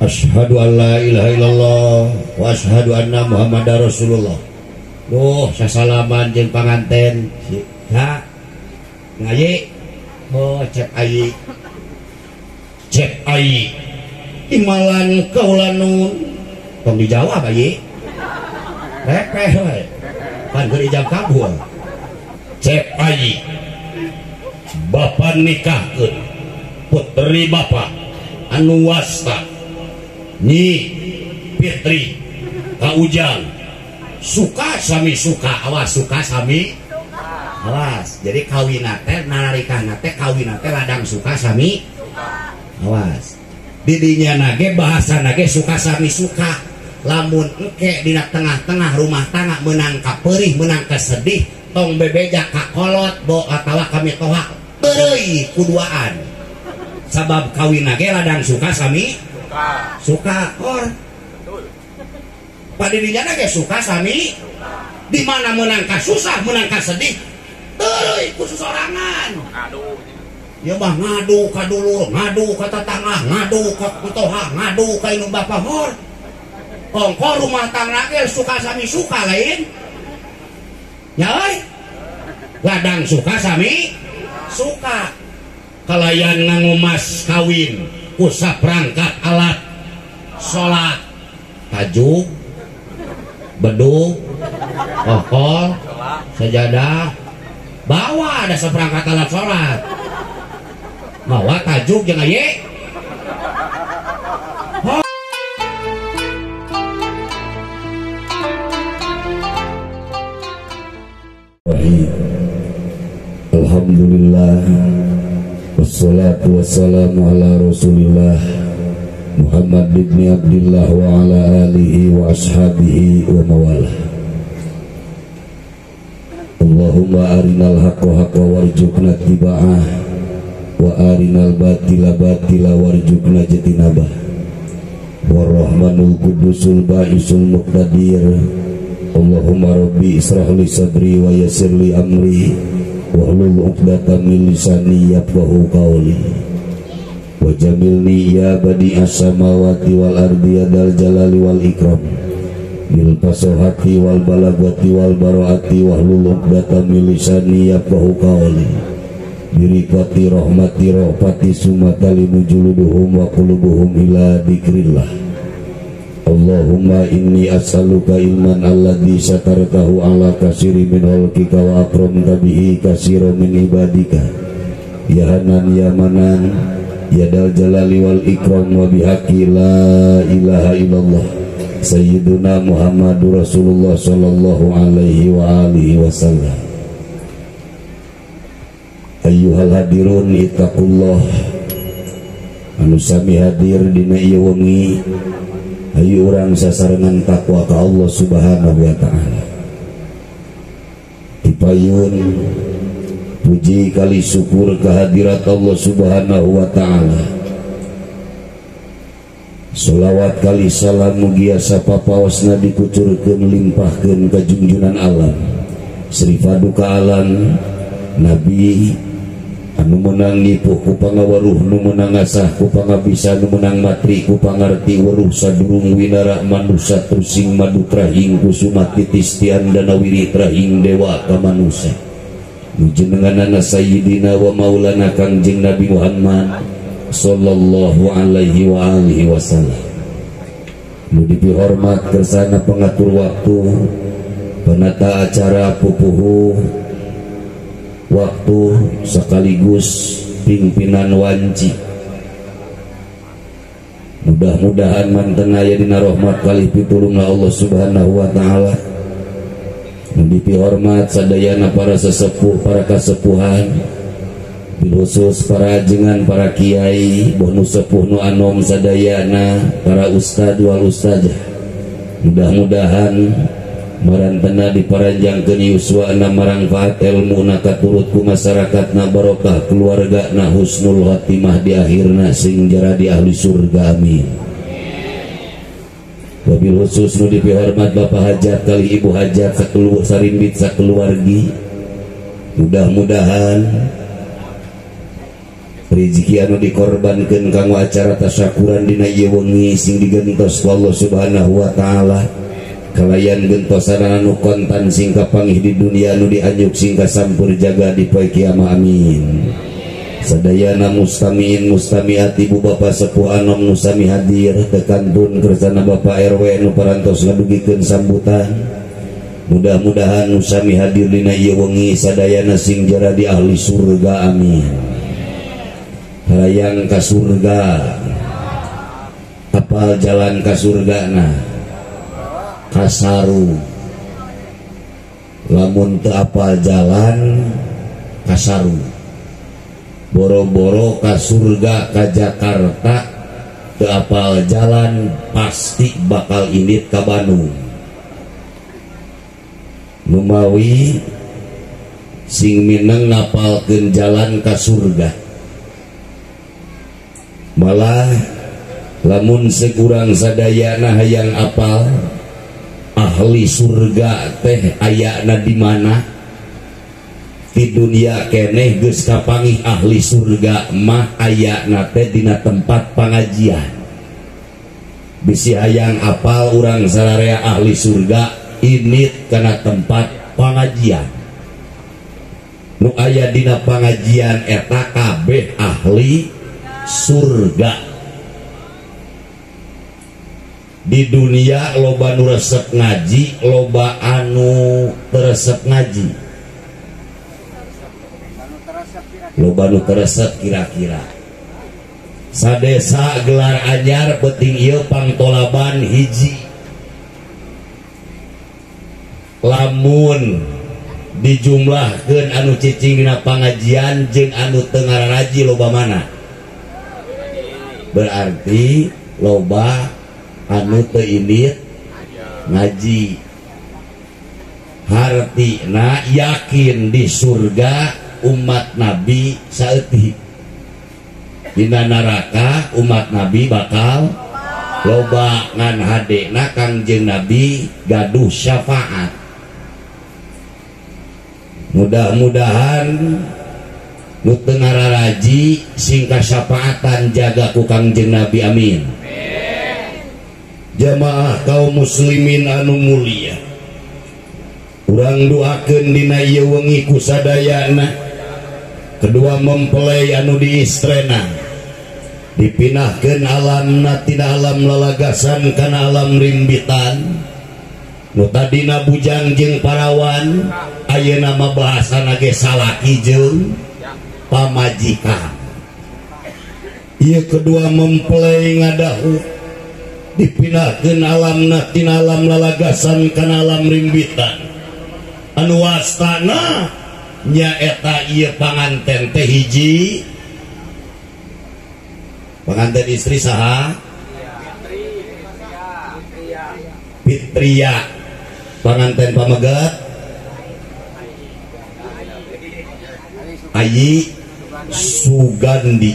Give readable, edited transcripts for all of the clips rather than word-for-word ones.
Asyhadu an la ilaha illallah wa asyhadu anna Muhammadar Rasulullah. Duh, sasalaman jeung panganten. Ha. Ngayi. Oh, cep ayi. Cep ayi. Imalan kaula nun. Tong dijawab ayi. Repeh we. Pan keur ijab kabul. Cep ayi. Bapa nikahkeun putri bapa anu wasta Nyi Fitri ka Ujang. Suka sami suka, awas suka sami awas. Jadi kawina teh narikahna teh kawina teh ladang suka sami awas. Didinya nage bahasa nage suka sami suka. Lamun engke dina tengah-tengah rumah tangga menang ka perih menang ka sedih tong bebeja ka kolot bo atawa kami tohak perih kuduaan. Sabab kawina ge ladang suka sami suka or padidinya ge suka sami di mana menang ka susah menang ka sedih teuy ku sorangan. Ya mah ngadu ka dulur, ngadu ka tetangga, ngadu ka toha, ngadu ka indung bapa hor. Kongko rumah tangga ge suka sami suka lain. Nya euy. Ladang suka sami suka. Kalayan ngangumas kawin ku saprangkat alat salat, tajuk, bedug, kokol, sajadah, bawa ada seperangkat alat salat. Bawa tajuk jeung aye. Alhamdulillah. Wassalatu wassalamu ala Rasulillah Muhammad ibn Abdillah wa ala alihi wa ashabihi wa mawalah. Allahumma arinal haqqa haqqa warzuqna ittiba'ah wa arinal batila batila warzuqna ijtinabah. Warrahmanul qudusul ba'isul muqtadir. Allahumma rabbi israh li sadri wa yassir li amri wahlul 'uqdatam min lisani yafqahu qawli. Wa jamilni ya badi'as samawati wal ardi ya dzal jalali wal ikram bil fasahati wal balaghati wal baraati wahlul 'uqdatam min lisani yafqahu qawli. Birikati rahmati rahmati sumatalimu juluduhum wa qulubuhum ila dzikrillah. Allahumma inni as'aluka ilman alladzi satartahu ala kasiri min khalqika wa akramta bihi kasira min ibadika ya hanan ya manan ya dal jalali wal ikram wa bihaqqi la ilaha illallah sayyiduna Muhammadur Rasulullah sallallahu alaihi wa alihi wasallam. Ayyuhal hadirun ittaqullah. Anu sami hadir dina ieu wengi, ayo urang sasarengan takwa ka Allah Subhanahu wa ta'ala. Dipayun puji kali syukur kehadirat Allah Subhanahu wa ta'ala. Solawat kali salam mugia sapapaosna dikucurkeun limpahkeun ka junjunan alam Sri Paduka alam Nabi anu meunang nipuh ku pangaweruh, nu meunang ngasah ku pangabisa, nu meunang matri ku pangarti weruh sadurung winara manusa tusing madu trahing kusuma titis tian danawiri trahing dewa ka manusa. Nu jenenganana sayyidina wa maulana Kangjeng Nabi Muhammad sallallahu alaihi wa alihi wasallam. Nu dipihormat kersana pengatur waktu, penata acara pupuhu waktu sekaligus pimpinan wanci. Mudah-mudahan manten aya dina rahmat kalih pitulungna Allah Subhanahu wa ta'ala. Nu dipihormat sadayana para sesepuh, para kasepuhan, bil khusus para ajengan, para kiai, boh nu sepuh nu anom sadayana, para ustad wal ustazah. Mudah-mudahan marantena diparanjangkeun yuswana marangfaat elmuna katurut ku masyarakatna barokah keluargana husnul khotimah di akhirna sing jadi ahli surga, amin. Wabil khusus nu dipihormat Bapak Hajat kali Ibu Hajat sakeluarga sarimbit sakeluargi, mudah-mudahan Rezeki anu dikorbankeun kanggo acara tasyakuran dina ieu wengi sing digentos ku Allah Subhanahu wa taala. Kalayan gentosan anu kontan sing kapanggih di dunia anu dianjuk sing kasampur jaga di poe kiamat, amin. Sadayana mustamiin mustamiat ibu bapa sepuh anom nu sami hadir tekantun kersana Bapak RW nu parantos ngadugikeun sambutan. Mudah-mudahan nu sami hadir dina ieu wengi sadayana sing jadi ahli surga, amin. Hayang ka surga, apal jalan ka surgana kasaru. Lamun teu apal jalan kasaru, boro-boro ka surga ka Jakarta teu apal jalan pasti bakal indit ka Bandung. Numawi sing mineng ngapalkeun jalan ka surga. Malah lamun sekurang sadayana hayang apal ahli surga teh ayana di mana? Di dunia keneh geus kapanggih ahli surga mah ayana teh dina tempat pangajian. Bisi hayang apal urang sararea ahli surga init kana tempat pangajian. Nu aya dina pangajian eta kabeh ahli surga. Di dunia loba nu resep ngaji, loba anu teu resep ngaji. Loba nu teu resep kira-kira. Sadesa gelar anyar penting ieu pangtolaban hiji. Lamun dijumlahkeun anu cicing dina pangajian jeung anu teu ngararaji loba mana? Berarti loba anu teu indit ngaji. Hartina yakin di surga umat Nabi saeutik, dina neraka umat Nabi bakal loba, ngan hadena Kangjeng Nabi gaduh syafaat. Mudah-mudahan nu teu ngararaji sing kasyafaatan jaga ku Kangjeng Nabi, amin. Jamaah kaum muslimin anu mulia, urang doakeun dina ieu wengi ku sadayana kedua mempelai anu diistrena dipinahkeun alamna tina alam lalagasan kana alam rimbitan. Nu tadina bujang jeung parawan ayeuna mah bahasana ge salaki jeung pamajikan. Ieu kedua mempelai ngadahu dipinahkeun alamna tina alam lalagasan kana alam rimbitan. Anu wastana nyaeta ieu panganten teh hiji. Panganten istri saha? Fitria. Panganten pamegat Ayi Sugandi.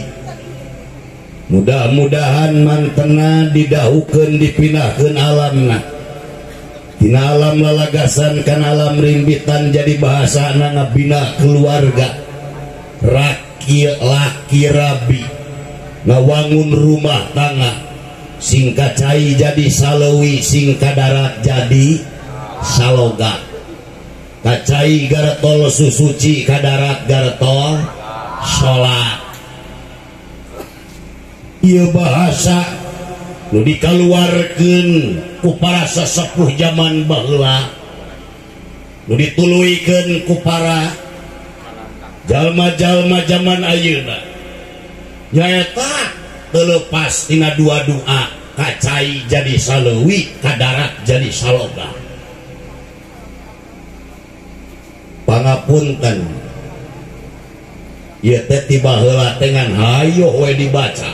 Mudah-mudahan mantena didahukeun dipindahkeun alamna tina alam lalagasan kana alam rimbitan, jadi bahasana ngabina keluarga, raki laki rabi ngawangun rumah tangga, sing kacai jadi salewi, sing kadarat jadi saloga. Kacai garetol susuci, kadarat garetol salat. Ieu bahasa nu dikaluarkeun ku para sesepuh zaman baheula, nu dituluykeun ku para jalma-jalma zaman ayeuna, nyaeta teu leupas tina dua doa, kacai jadi saleuwi, kadarat jadi saloga. Pangapunten, ieu teh ti baheula teh ngan hayoh we dibaca,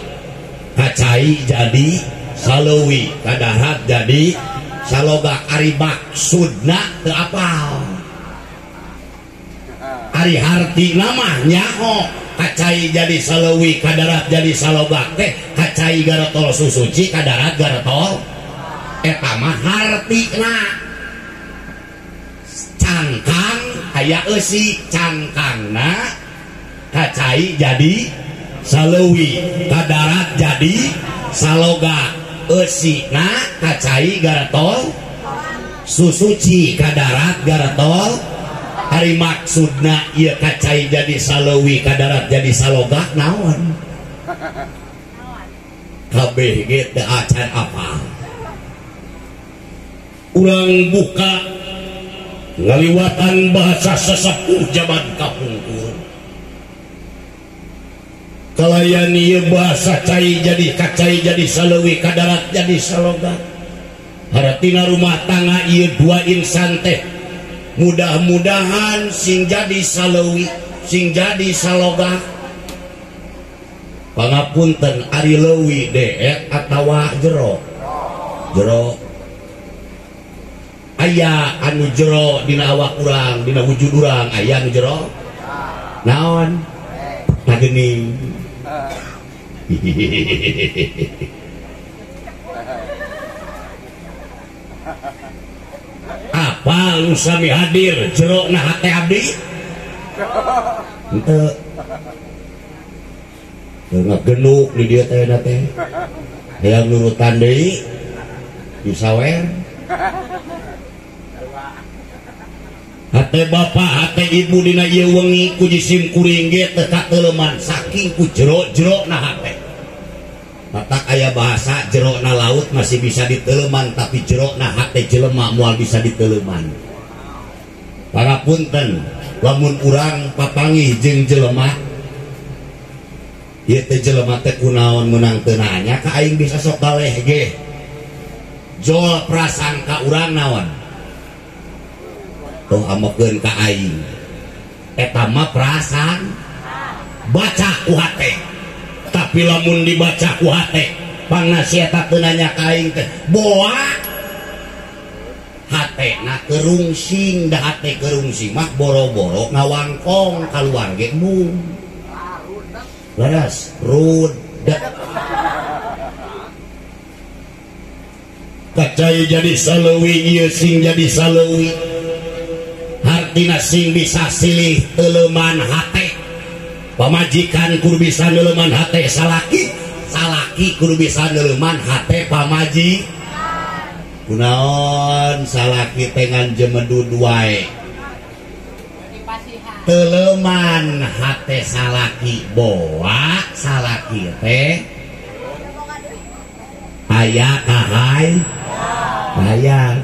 kacai jadi saleuwi, kadarat jadi saloga. Ari maksudna teu apal, ari hartina mah nyaho kacai jadi saleuwi, kadarat jadi saloga teh kacai garetol susuci, kadarat garetol eta mah hartina. Cangkang aya eusi, cangkangna kacai jadi Saleuwi kadarat jadi saloga eusina kacai garatol susuci kadarat garatol. Ari maksudna ieu kacai jadi saleuwi kadarat jadi saloga naon? Kabeh ge teu acan apa. Urang buka ngaliwatan bahasa sesepuh zaman kapungkur. Kalayan ieu bahasa cai jadi kacai jadi saleuwi kadarat jadi saloga. Hartina rumah tangga ieu dua insan teh mudah-mudahan sing jadi saleuwi sing jadi saloga. Pangapunten ari leuwi deet atawa jero? Jero. Aya anu jero dina awak urang, dina wujud urang, aya anu jero? Naon? Kagening. Apa lu sami hadir jero na hate abdi? Henteu. Genuk di dieu teh na teh. Hayang nurutan deui disawer. Hate bapak, hate ibu dina ieu wengi ku jisim kuring ge teu kateuleman saking ku jero-jero na hate. Matak aya bahasa jero na laut masih bisa diteuleman tapi jero na hate jelema moal bisa diteuleman. Pangapunten, lamun urang papanggih jeung jelema ieu teh jelema teh kunaon meunang teu nanya ka aing bisa sok galeh ge. Jol prasangka urang naon? Tuh amekeun ka aing. Eta mah perasaan baca ku hate. Tapi lamun dibaca ku hate, pangna si eta teu nanya ka aing teh, boa hatena kerungsing, da hate kerungsing mah boro-boro ngawangkong kaluar ge mung. Leres, rudet. Kacai jadi saleuwi ieu sing jadi saleuwi. Hartina sing bisa silih teuleman hate. Pamajikan kudu bisa neuleman hate salaki, salaki kudu bisa neuleman hate pamaji. Kunaon salaki teh ngan jemedud wae. Teuleman hate salaki boa salaki teh aya kahay hayang.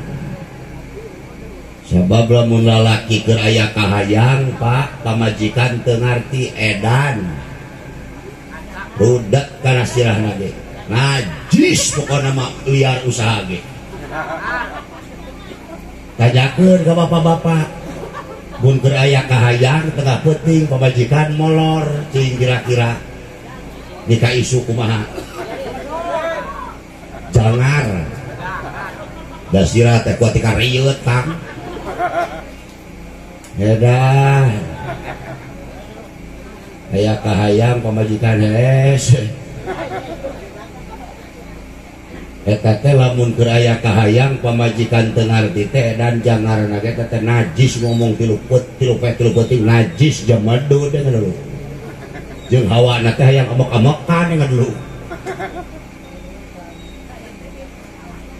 Sebab lamun lalaki keur aya kahayang Pak, pamajikan teu ngarti edan. Rudet kana sirahna ge. Najis pokona mah liar usaha ge. Tajakeun ka bapak-bapak. Mun keur aya kahayang tengah peuting pamajikan molor cing kira-kira nikah isu kumaha. Jangar. Da sirah teh kuat tika rieut Kang. Edan aya kahayang pamajikan hees. Eta teh lamun keur aya kahayang pamajikan teu ngarti teh edan jangarna ge teh najis ngomong tilu poe tilu peuting najis jemedud teh dulu. Jeung hawana teh hayang amok-amokan dulu.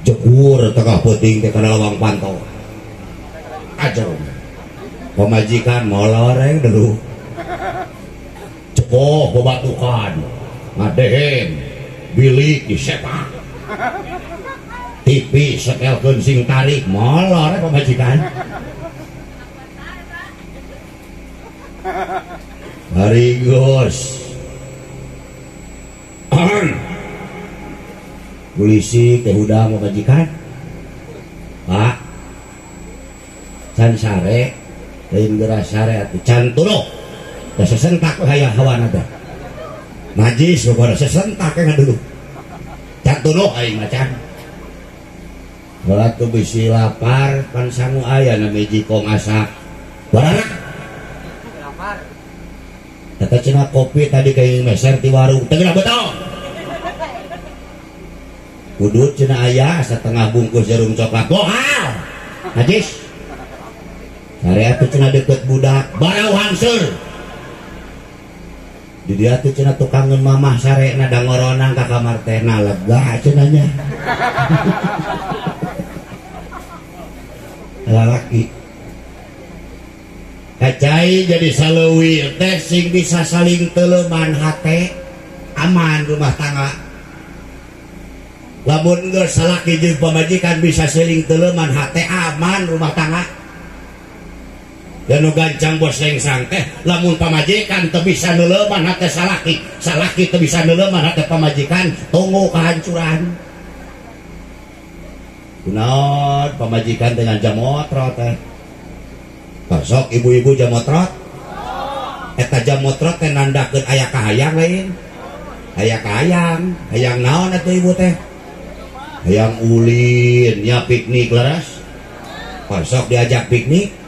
Jegur tengah peuting teh kana lawang pantau. Ajar. Pemajikan moloreng dulu. Cekoh bebatukan, ngadehem, bilik disepak. TV setelkeun sing tarik molor pemajikan. Harigos. Polisi teh hudang pemajikan. Pak. Can sare lain geura sare atuh can turuh. Da sesentak hayang hawana teh. Najis pokona sesentak we dulu. Can turuh aing mah can. Waktu bisi lapar pan sangu aya na meji kong asak. Baranak. Lapar. Eta cenah kopi tadi kayak meser ti warung. Teu geura betul. Kudu cenah aya setengah bungkus jarum coklat. Bohal. Najis. Sare atuh cenah deket budak, barau hangseur. Di dia tuh cenah tukangeun mamah sarena da ngoronang ka kamar teh na lega cenah nya. Lalaki. Kacai jadi saleuwi teh sing bisa saling teleuman hate aman rumah tangga. Lamun geus salaki jeung pamajikan bisa saling teleuman hate aman rumah tangga. Dan nu gancang bos lengsang teh lamun pamajikan teu bisa neuleuman hate salaki, salaki teu bisa neuleuman hate pamajikan, tunggu kehancuran. Kunaon pamajikan dengan jamotrot teh. Sok ibu-ibu jamotrot. Eta jamotrot teh nandakeun aya kahayang lain. Aya kahayang, hayang naon atuh ibu teh? Hayang ulin, nya piknik leres. Sok diajak piknik.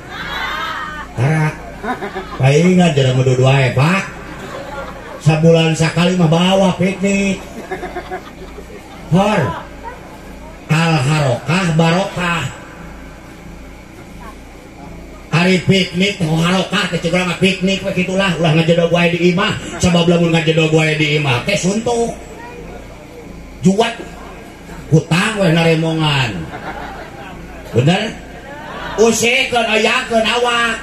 Tara. Paingan jalan medud wae, Pak. Sabulan sakali mah bawa piknik. Hor. Al harokah barokah. Hari piknik teh harokah teh ceuk urang mah piknik we kitulah ulah ngajedog wae di imah sabab lamun ngajedog wae di imah teh suntuk. Juat hutang we naremongan. Bener? Usikeun ayakeun awak.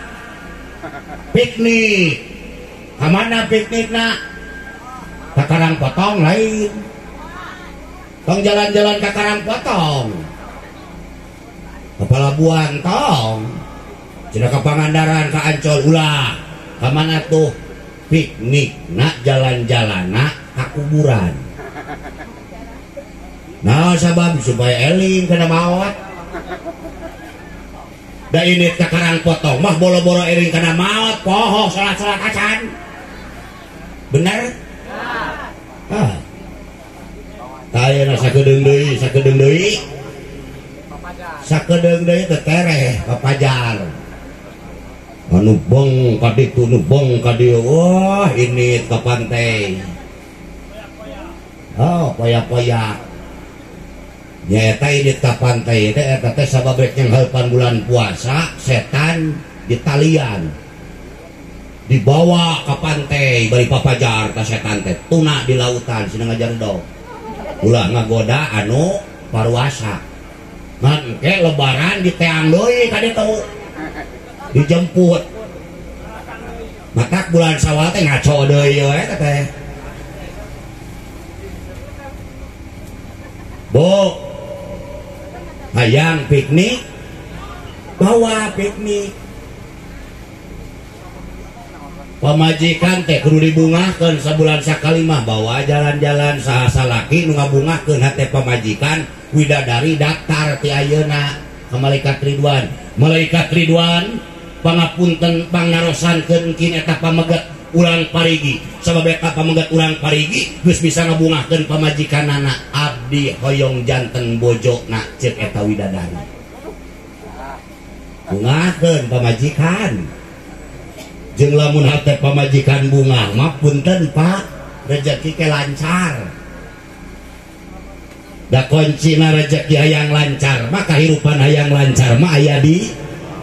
Piknik. Ka mana piknikna? Ka Karang Potong lain. Tong jalan-jalan ka Karang Potong. Ka Palabuhan tong. Cenah ka Pangandaran ka Ancol ulah. Ka mana tuh? Piknikna jalan-jalanna ka kuburan. Nah sabab supaya eling kana maot. Da ini ka Karang Potong mah boro-boro eling kana maot poho salat-salat acan. Bener? Ah. Tayana sakedeung deui, sakedeung deui. Sakedeung deui teh tereh papajar. Anu bong ka ditu, nu bong ka dieu. Wah, ini ka pantai. Oh, poyak-poyak. Nyaeta ini ka pantai teh eta teh sabab rek nyanghalpan bulan puasa, setan ditalian. Dibawa ke pantai bari papajar ka setan teh tuna di lautan sina ngajar dog. Ulah ngagoda anu paruasa. Ngan engke lebaran diteang deui ka ditu. Dijemput. Matak bulan Syawal teh ngaco deui we teh. Bu, hayang piknik, bawa piknik. Pamajikan teh kudu dibungahkeun sabulan sakali mah bawa jalan-jalan saha salaki nu ngabungahkeun hate pamajikan widadari daftar ti ayeuna ka Malaikat Ridwan. Malaikat Ridwan pangapunten pangnarosankeun kin eta pamegat urang parigi. Sabab eta pamegat urang parigi geus bisa ngabungahkeun pamajikanana abdi hoyong janten bojona ceuk eta widadari. Bungahkeun pamajikan. Jeung lamun hate pamajikan bungah mah punten Pak, rejeki ke lancar. Da kuncina rejeki hayang lancar mah kahirupan hayang lancar mah aya di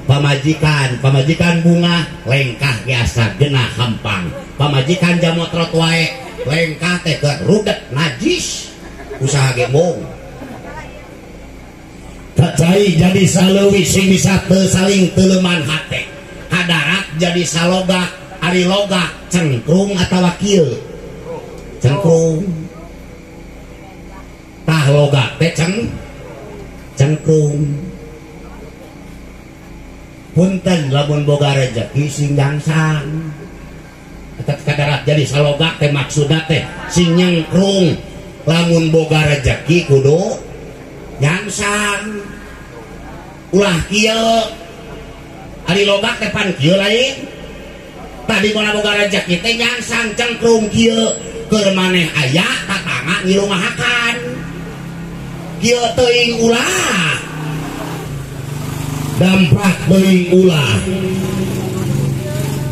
pamajikan. Pamajikan bungah lengkah biasa genah hampang. Pamajikan jamotrot wae lengkah teh rudet najis usaha ge mung. Cai jadi saleuwi sing bisa teu saling teuleman hate. Kadarat jadi salogak, ari logak cengkrung atawa kieu. Cengkrung. Tah logak teh cengkrung. Punten lamun boga rejeki sing gangsang. Eta kadarat jadi salogak teh maksudna teh sing nyengkrung. Lamun boga rejeki kudu nyangsang. Ulah kieu. Ari logak teh pan kieu lain. Tadi mana boga rejeki teh nyangsang cengkrung kieu. Keur maneh aya tatangga ngilumahakan. Kieu teuing ulah. Dampak teuing ulah.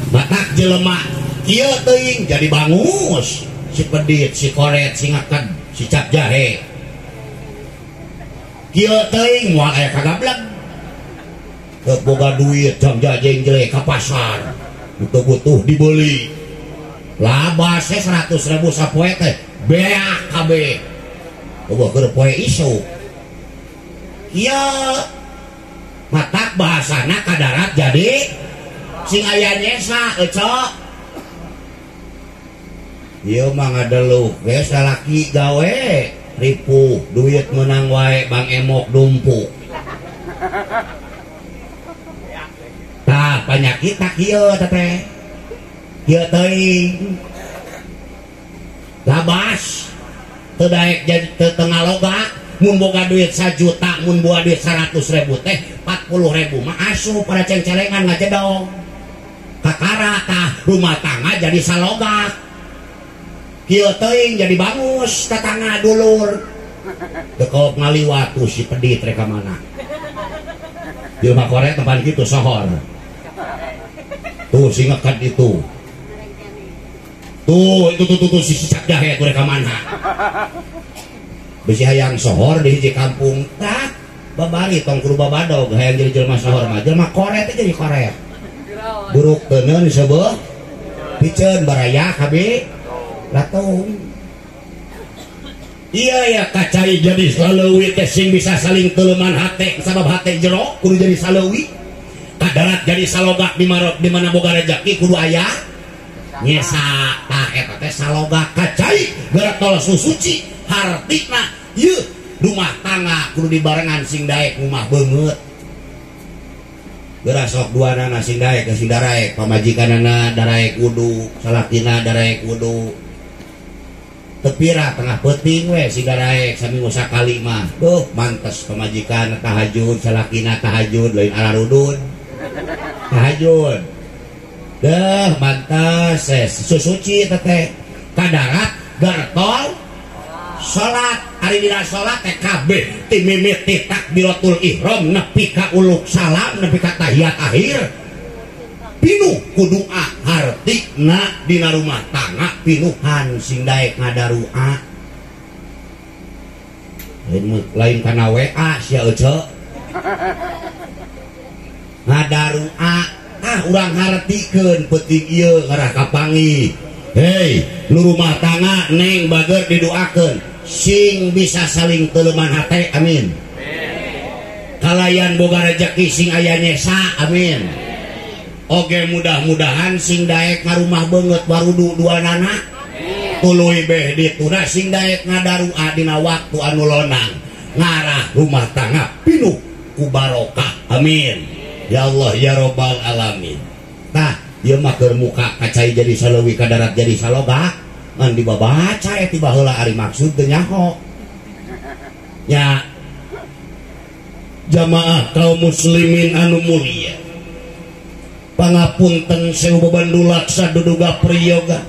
Batak jelema kieu teuing jadi bangus. Si pedit, si koret, si ngaken, si cap jahe. Kieu teuing moal aya kagableg. Boga duit jam jajeng jelek ka pasar. Butuh-butuh dibeli. Labas 100.000 sapoe teh beak kabeh. Eueuh keur poe isuk. Ieu matak bahasana ka darat jadi sing aya nyesa ecok. Ieu mah ngadeluk we salaki gawe ripuh duit menang wae Bang Emok dumpuk. Tah panyakit tak kieu teh. Kieu teuing. Labas teu daek jadi teu ngaloga mun boga duit 1 juta mun boga duit 100.000 teh 40.000 mah asup pada ceng-celengan ngajedog. Kakara tah rumah tangga jadi salogak. Kieu teuing jadi bangus tetangga dulur. Dekop ngaliwat tuh si pedit rek ka mana. Jelema Korea tempat gitu sohor. Tuh si ngekat itu. Tuh itu tuh si cicak jahe tuh rek ka mana. Bisi hayang sohor di hiji kampung tak babari tong kudu babadog hayang jadi jelema sohor mah. Jelema Korea teh jadi koret. Buruk teuneun seubeuh piceun baraya kabeh latung. Iya ya kacai jadi saleuwi teh sing bisa saling teuleman hate sabab hate jero kudu jadi saleuwi. Kadarat jadi salogak di marot di mana boga rejeki kudu aya nyesa. Tah eta teh salogak kacai gerak tol susuci hartina ieu rumah tangga kudu dibarengan sing daek rumah beungeut. Geura sok duanana sing daek sing daraek pamajikanana daraek wudu salakina daraek wudu. Tepira tengah peuting we sing daraek saminggu sakali mah. Duh mantes pamajikan tahajud salakina tahajud lain ararudun. Tahajud. Deuh mantes susuci teh kadarat gartol salat ari dina salat teh kabeh ti mimiti takbiratul ihram nepi ka uluk salam nepi ka tahiyat akhir pinuh ku doa hartina dina rumah tangga pinuhan sing daek ngadarua lain kana WA sia ece ngadarua ah urang hartikeun peuting ieu ngarah kapanggih. Hei nu rumah tangga neng bager didoakeun sing bisa saling teuleman hate amin. Kalayan boga rejeki sing aya nyesa amin. Oge mudah-mudahan sing daek ngarumah beungeut warudu duanana tuluy beh dituna sing daek ngadarua dina waktu anu lonang ngarah rumah tangga pinuh ku barokah amin. Ya Allah ya robbal alamin. Tah ieu mah keur muka kacai jadi saleuwi kadarat jadi salogak ngan dibabaca eta baheula ari maksud teu nyaho. Nya jamaah kaum muslimin anu mulia. Pangapunten sewu babandulak saduduga priyoga.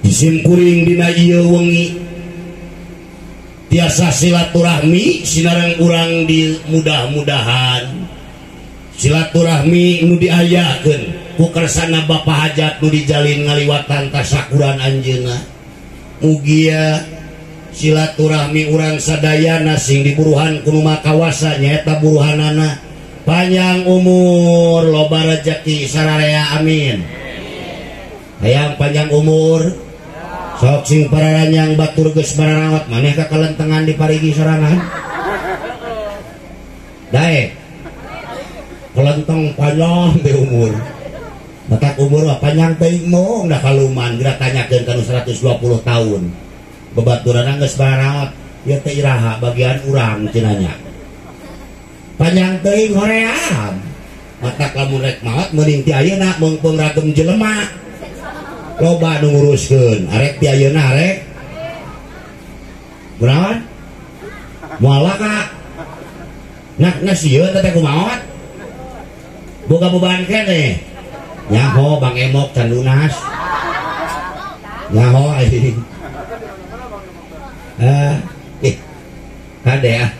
Isim kuring dina ieu wengi tiasa silaturahmi sinareng urang di mudah-mudahan silaturahmi nu diayakeun ku kersana Bapak Hajat nu dijalin ngaliwatan tasakuran anjeunna. Mugia silaturahmi urang sadayana sing diburuhan ku nu makawasa nyaeta buruhanana panjang umur loba rejeki sararea amin. Hayang panjang umur sok sing pararanyang batur geus bararawat maneh ka kalentengan di parigi sorangan daek kelenteng panjang teh umur batak umur mah panjang teuing mong da kaluman geura tanyakeun ka nu 120 tahun babaturanna geus bararawat ieu teh iraha bagian urang cenah nya panjang teuing hoream matak lamun rek maot meuning ti ayeuna meungpeung ragem jelema loba nu nguruskeun arek ti ayeuna arek kunaon moal ka nah sieun teh kumaot boga beban keneh nyaho Bang Emok can lunas nyaho aing kade ah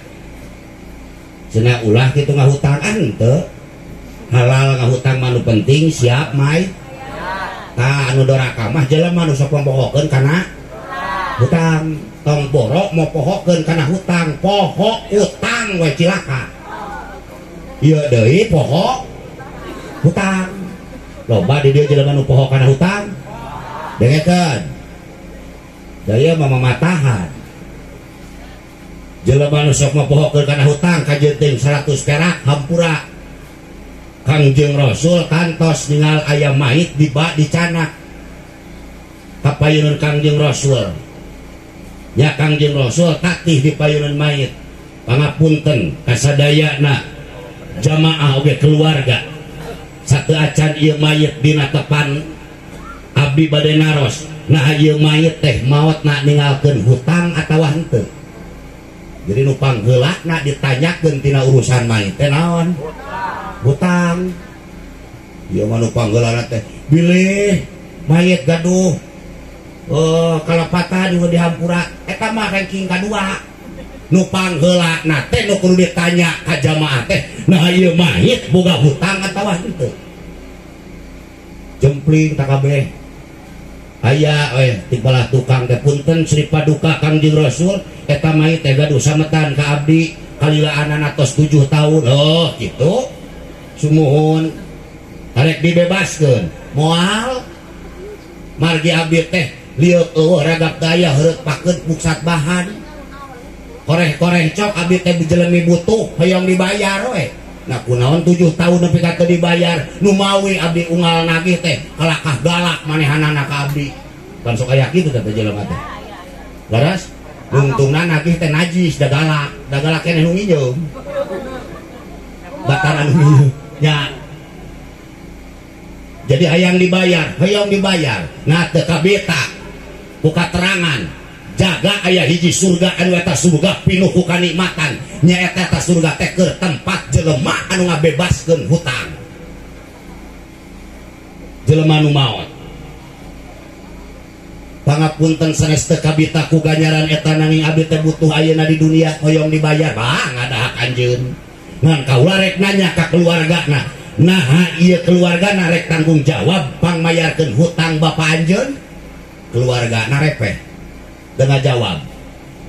cenah ulah kitu ngahutang henteu halal ngahutang mah nu penting siap mai tah anu doraka mah jelema nu sok mopohokeun kana hutang tong borok mopohokeun kana hutang poho utang we cilaka ieu deui poho hutang loba di dieu jelema nu poho kana hutang Dengekeun. Daya mah mamatahan. Jelema nu sok mapohokeun kana hutang kajeun 100 perak hampura. Kangjeng Rasul kantos ningal aya mayit diba dicanak. Kapayunun Kangjeng Rasul. Nya Kangjeng Rasul tatih di payunun mayit. Pangapunten kasadayana jamaah oge keluarga. Satu acan ieu mayit dina tepan abdi bade naros. Nah ieu mayit teh maotna ninggalkeun hutang atawa henteu. Jadi nu pangheulana ditanyakeun tina urusan mayit teh naon? Hutang. Ieu mah nu pangheulana teh bilih mayit gaduh kalepatan di dihampura eta mah ranking kadua. Nu pangheulana teh nu kudu ditanya ka jamaah teh nah ieu mayit boga hutang atawa henteu. Jempling takabeh aya we ti belah tukang teh punten Sri Paduka Kangjeng Rasul eta mayit teh gaduh sametan ka abdi kalilaanana tos 7 tahun. Oh kitu sumuhun arek dibebaskeun moal margi abdi teh lieu eueuh ragap daya heureut pakeun buksat bahan koreh-koreh cok abdi teh jelemi butuh hoyong dibayar we. Nah kunaon 7 tahun nepi ka teu dibayar nu mawi abdi unggal nagih teh kalakah galak manehanana ka abdi kan sok aya kitu teh jelema teh laras dungtungna nagih teh najis da galak da galak keneh nu nginjeum bataran nu nginjeum nya. Jadi hayang dibayar nah teu kabita ku katerangan jaga aya hiji surga anu eta surga pinuh ku kanikmatan nyaeta eta surga teh keur tempat jelema anu ngabebaskeun hutang jelema nu maot. Pangapunten sanes teu kabita ku ganjaran eta nanging abdi teh butuh ayeuna di dunia hoyong dibayar bah ngada hak anjeun ngan kaula rek nanya ka keluargana naha ieu keluargana rek tanggung jawab pangmayarkeun hutang bapa anjeun keluargana repeh dengan jawab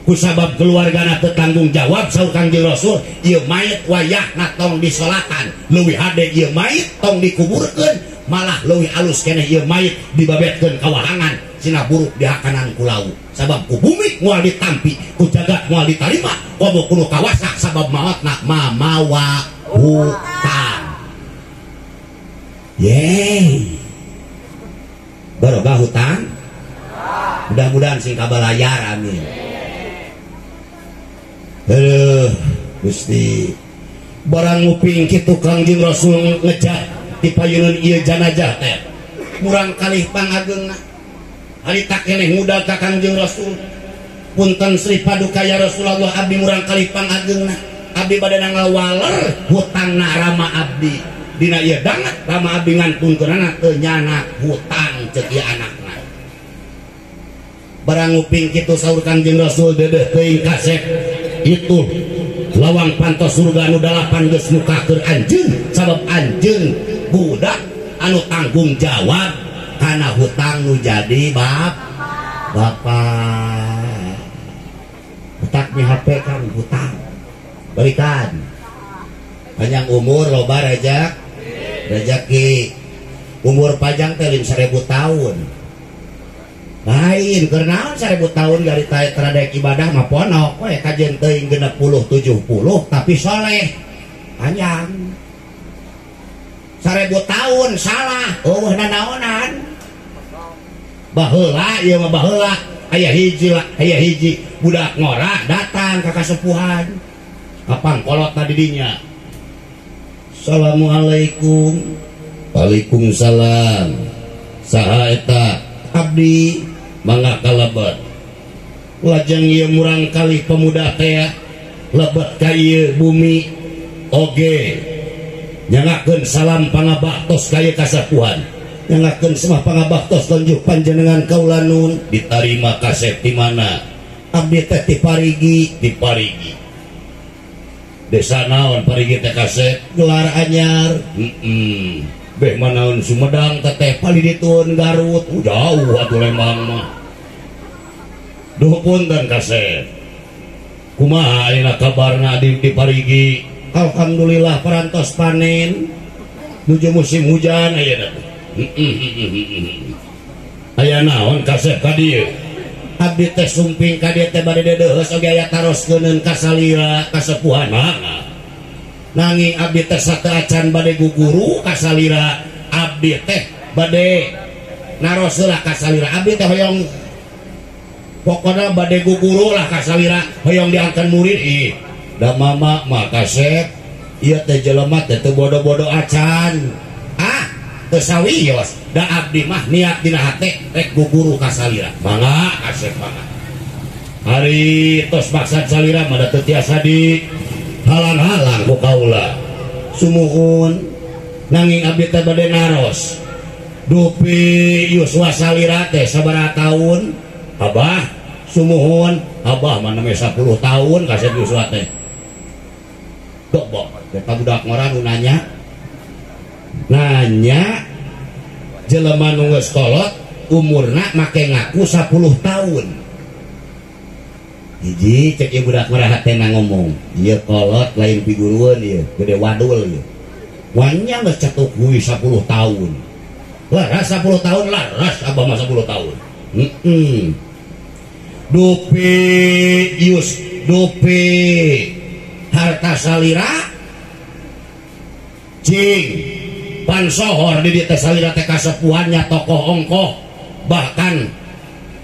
kusabab keluargana teu tanggung jawab saur Kangjeng Rasul ieu mayit wayahna tong disolatan leuwih hade ieu mayit tong dikuburkeun malah leuwih alus keneh ieu mayit dibabetkeun ka wahangan sina buruk dihakanan ku laut sabab ku bumi moal ditampi ku jagat moal ditarima komo kudu kawasa sabab maotna mamawa hutang. Yeay barokah hutang mudah-mudahan sing kabalayar amin. Aduh Gusti barang nguping kitu Kangjeng Rasul ngejak di payunun ieu janajah teh murang kalih pangageungna harita keneh muda ka Kangjeng Rasul punten Sri Paduka ya Rasulullah abdi murang kalih pangageungna abdi bade ngawaler hutangna rama abdi dina ieu danget rama abdi ngantunkeunana teu nyana hutang ceuk ieu anakna. Barang nguping kitu saur Kangjeng Rasul dedeh teuing kasep itu lawang pantos surga anu 8 geus mukakeun anjeun sabab anjeun budak anu tanggung jawab kana hutang nu jadi bap bapa. Hutang mi HP kan hutang balikan panjang umur loba rejak rejeki umur panjang teh 1000 tahun lain keur naon 1000 tahun dari teradek ibadah mah ponok we kajen teuing 60 70 tapi soleh panjang 1000 tahun salah eueuh nanaonan baheula ieu mah baheula aya hiji lah aya hiji budak ngora datang ka kasepuhan kapang kolot di dinya. Assalamualaikum. Waalaikumsalam. Saha eta? Abdi mangga kalebet. Lajeng ieu murang kalih pemuda teh lebet ka ieu bumi oge nyangakeun salam pangabaktos ka ieu kasepuhan. Nyangakeun semah pangabaktos tunjuk panjenengan kaula nun ditarima kasep di mana? Abdi teh ti Parigi, di Parigi. Desa naon Parigi teh kasep? Gelar anyar. Beh manaon Sumedang teteh paliditun Garut. Jauh atuh Lembang mah. Duh punten kasep. Kumaha ayeuna kabarna di Parigi? Alhamdulillah parantos panen. Nuju musim hujan ayeuna. Aya naon kasep ka dieu? Abdi teh sumping ka dieu teh bade deudeuheus oge aya taroskeun ka salira kasepuhan mah. Nanging abdi teh sateuacan bade guguru ka salira, abdi teh bade naros heula ka salira. Abdi teh hoyong pokona bade guguru lah ka salira, hoyong diangkeun murid. Ih, da mama mah kasep ieu teh jelema teh teu bodo-bodo acan. Ah, teu sawios. Da abdi mah niat dina hate rek guguru ka salira. Mangga kasep mangga. Ari tos maksad salira mah da teu tiasa di halang-halang ku kaula. Sumuhun nanging abdi teh bade naros. Dupi yuswa salira teh sabaraha taun? Abah sumuhun, abah mah neme 10 tahun kasep yuswa teh. Dobok, eta budak ngora nu nanya. Nanya jelema nu geus kolot umurna make ngaku 10 tahun. Hiji cek ieu budak ngora hatena ngomong, ieu kolot lain pigurueun ieu, gede wadul ieu. Wanya geus cetuk hui 10 tahun. Laras 10 tahun, laras abah mah 10 tahun. Dupi yus, dupi harta salira cing pansohor di dieu teh salira teh kasepuhannya tokoh ongkoh, bahkan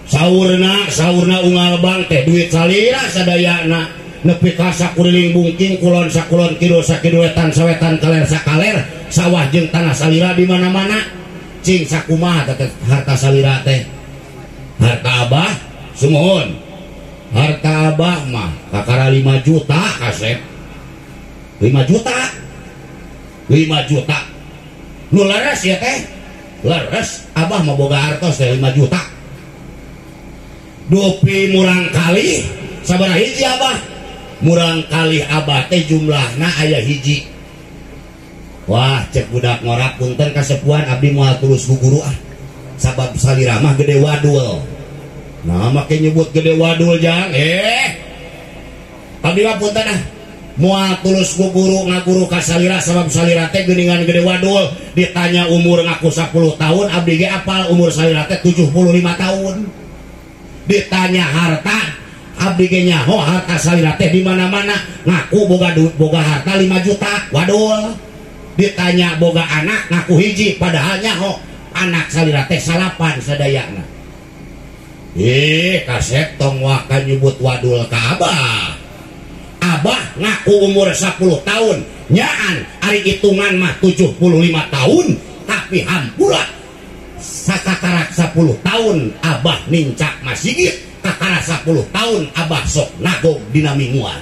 saurna unggal bang teh duit salira sadayana nepi ka sakuriling bungking kulon sakulon kidul sakidul wetan sawetan kaler sakaler sawah jeung tanah salira di mana-mana. Cing sakumaha teh harta salira teh? Harta abah sumuhun, harta abah mah kakara 5 juta kasep. 5 juta 5 juta nu leres ya teh, leres abah mah boga hartos teh 5 juta. Dupi murang kali sabaraha hiji abah? Murang kali abah teh jumlahna aya hiji. Wah cek budak ngora punten kasepuhan abdi moal tulus guguru ah, sabab salira mah gede wadul. Nah make nyebut gede wadul jang, abdi mah punten ah moal tulus guguru ngaguru ka salira sabab salira teh geuningan gede wadul. Ditanya umur ngaku 10 tahun, abdi ge apal umur salira teh 75 tahun. Ditanya harta, abdi ge nyaho harta salira teh di mana-mana, ngaku boga duit boga harta 5 juta wadul. Ditanya boga anak ngaku hiji, padahal nyaho anak salira teh 9 sadayana. Kasep tong waka nyebut wadul ka abah. Abah ngaku umur 10 tahun, nyaan ari hitungan mah 75 tahun, tapi hampura sakakarak 10 tahun abah nincak masigit, kakara 10 tahun abah sok nagog dina mingguan.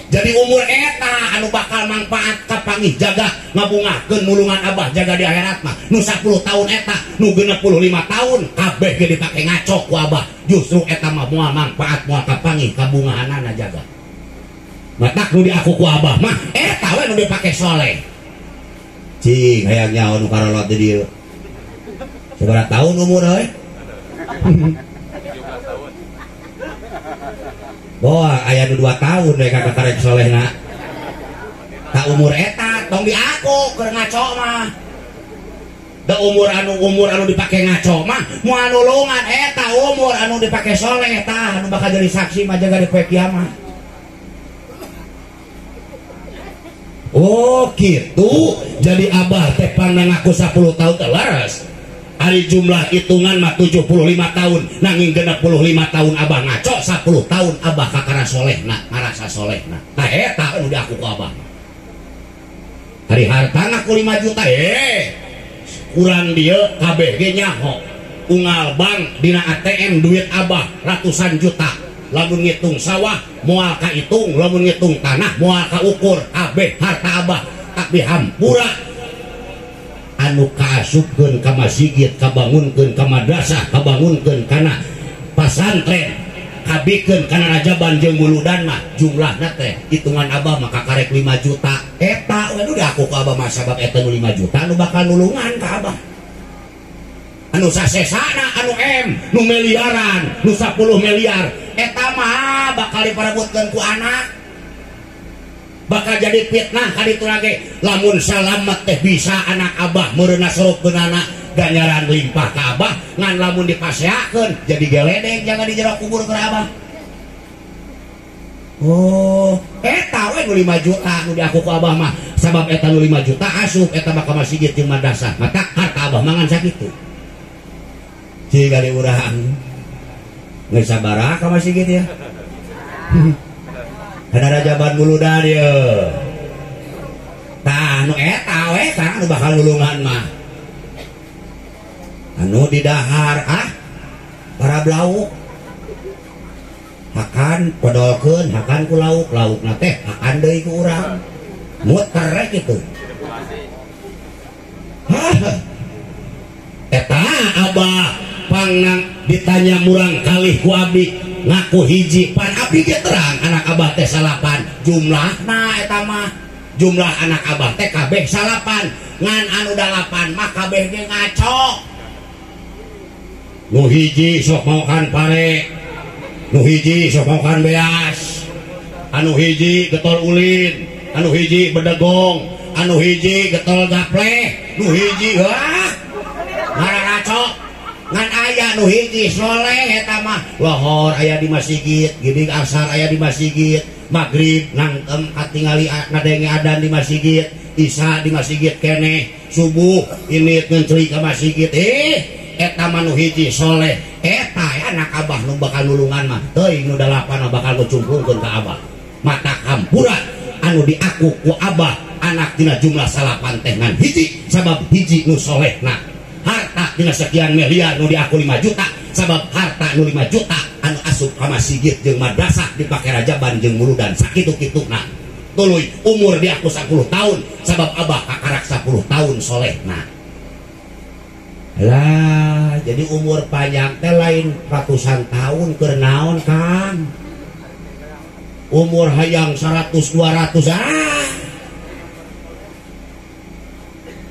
Jadi umur eta anu bakal manfaat kapangih jaga ngabungahkeun nulungan abah jaga di akhirat mah. Nu 10 tahun eta, nu 65 tahun kabeh ge dipake ngaco ku abah. Justru eta mah moal manfaat moal kapangih kabungahanana jaga. Matak nu diaku ku abah mah eta we nu dipake soleh. Cing hayang nyaho nu karolot di dieu. Sabaraha tahun umur euy? 17 tahun. Boa aya nu 2 tahun we ka karek solehna. Ta umur eta tong diaku keur ngaco mah. Da umur anu dipake ngaco mah moal nulungan eta umur anu dipake soleh tah anu bakal jadi saksi mah jaga di poe kiamat. Oh gitu. Jadi abah teh pandang aku 10 tahun teh leres. Ari jumlah hitungan mah 75 tahun, nanging 65 tahun abah ngaco, 10 tahun abah kakara solehna, ngarasa solehna. Nah eta anu diaku ku abah. Ari harta ngaku 5 juta, kurang dieu kabeh ge nyaho. Unggal bank dina ATM duit abah ratusan juta. Lamun ngitung sawah moal kahitung, lamun ngitung tanah moal kaukur, kabeh harta abah. Tapi hampura anu kaasupkeun ka masjid, kabangunkeun ka madrasah, kabangunkeun kana pasantren, kabikeun kana rajaban jeung muludan mah jumlahna teh hitungan abah mah kakarek 5 juta. Eta we nu diaku ku abah mah sabab eta nu 5 juta nu bakal nulungan ka abah. Anu sasesana anu M, nu miliaran, nu 10 miliar, eta mah bakal diparebutkeun ku anak. Bakal jadi fitnah kaditu lagi. Lamun salamet teh bisa anak abah meureunna sorobkeun anak Ganjaran limpah ka abah ngan lamun dipaseakeun jadi geledeng jangan di jero kubur ke abah. Oh, eta we nu 5 juta nu diaku ku abah mah. Sabab eta nu 5 juta asup eta mah ka masjid jeung madrasah. Maka harta abah mangan sakitu. Jiga di urang. Geus sabaraha ka masjid ya. Ada rajaban muludan ieu. Tah nu eta we Kang nu bakal nulungan mah. Anu didahar ah para blauk. Hakan podolkeun, hakan ku lauk, laukna teh hakan deui ku urang. Muter we kitu. Hah. Eta abah pangnang ditanya murang kalih ku abdi ngaku hiji pan abdi ge terang anak abah teh salapan jumlahna eta mah jumlah anak abah teh kabeh salapan ngan anu dalapan mah kabeh ge ngaco. Nu hiji sok maokan pare, nu hiji sok maokan beas, anu hiji getol ulin, anu hiji bedegong, anu hiji getol gapleh, nu hiji wah ngararaco. Ngan aya nu hiji soleh eta mah lohor aya di masjid, gidig asar aya di masjid, magrib nangtem katingali ngadenge adan di masjid, isya di masjid keneh, subuh ini ngenceli ka masjid. Eta mah nu hiji soleh, eta anak abah nu bakal nulungan mah teuing nu dalapan mah bakal ngucumplungkeun ka abah. Mata hampura anu diaku ku abah anak dina jumlah salapan teh ngan hiji sabab hiji nu solehna. Harta dina sekian miliar nu diaku 5 juta sabab harta nu 5 juta anu asup ka masjid jeung madrasah dipake rajaban jeung muludan sakitu-kituna. Tuluy umur diaku 10 tahun sabab abah kakarak 10 tahun solehna. Lah, jadi umur panjang teh lain ratusan tahun keur naon Kang? Umur hayang 100 200 ah.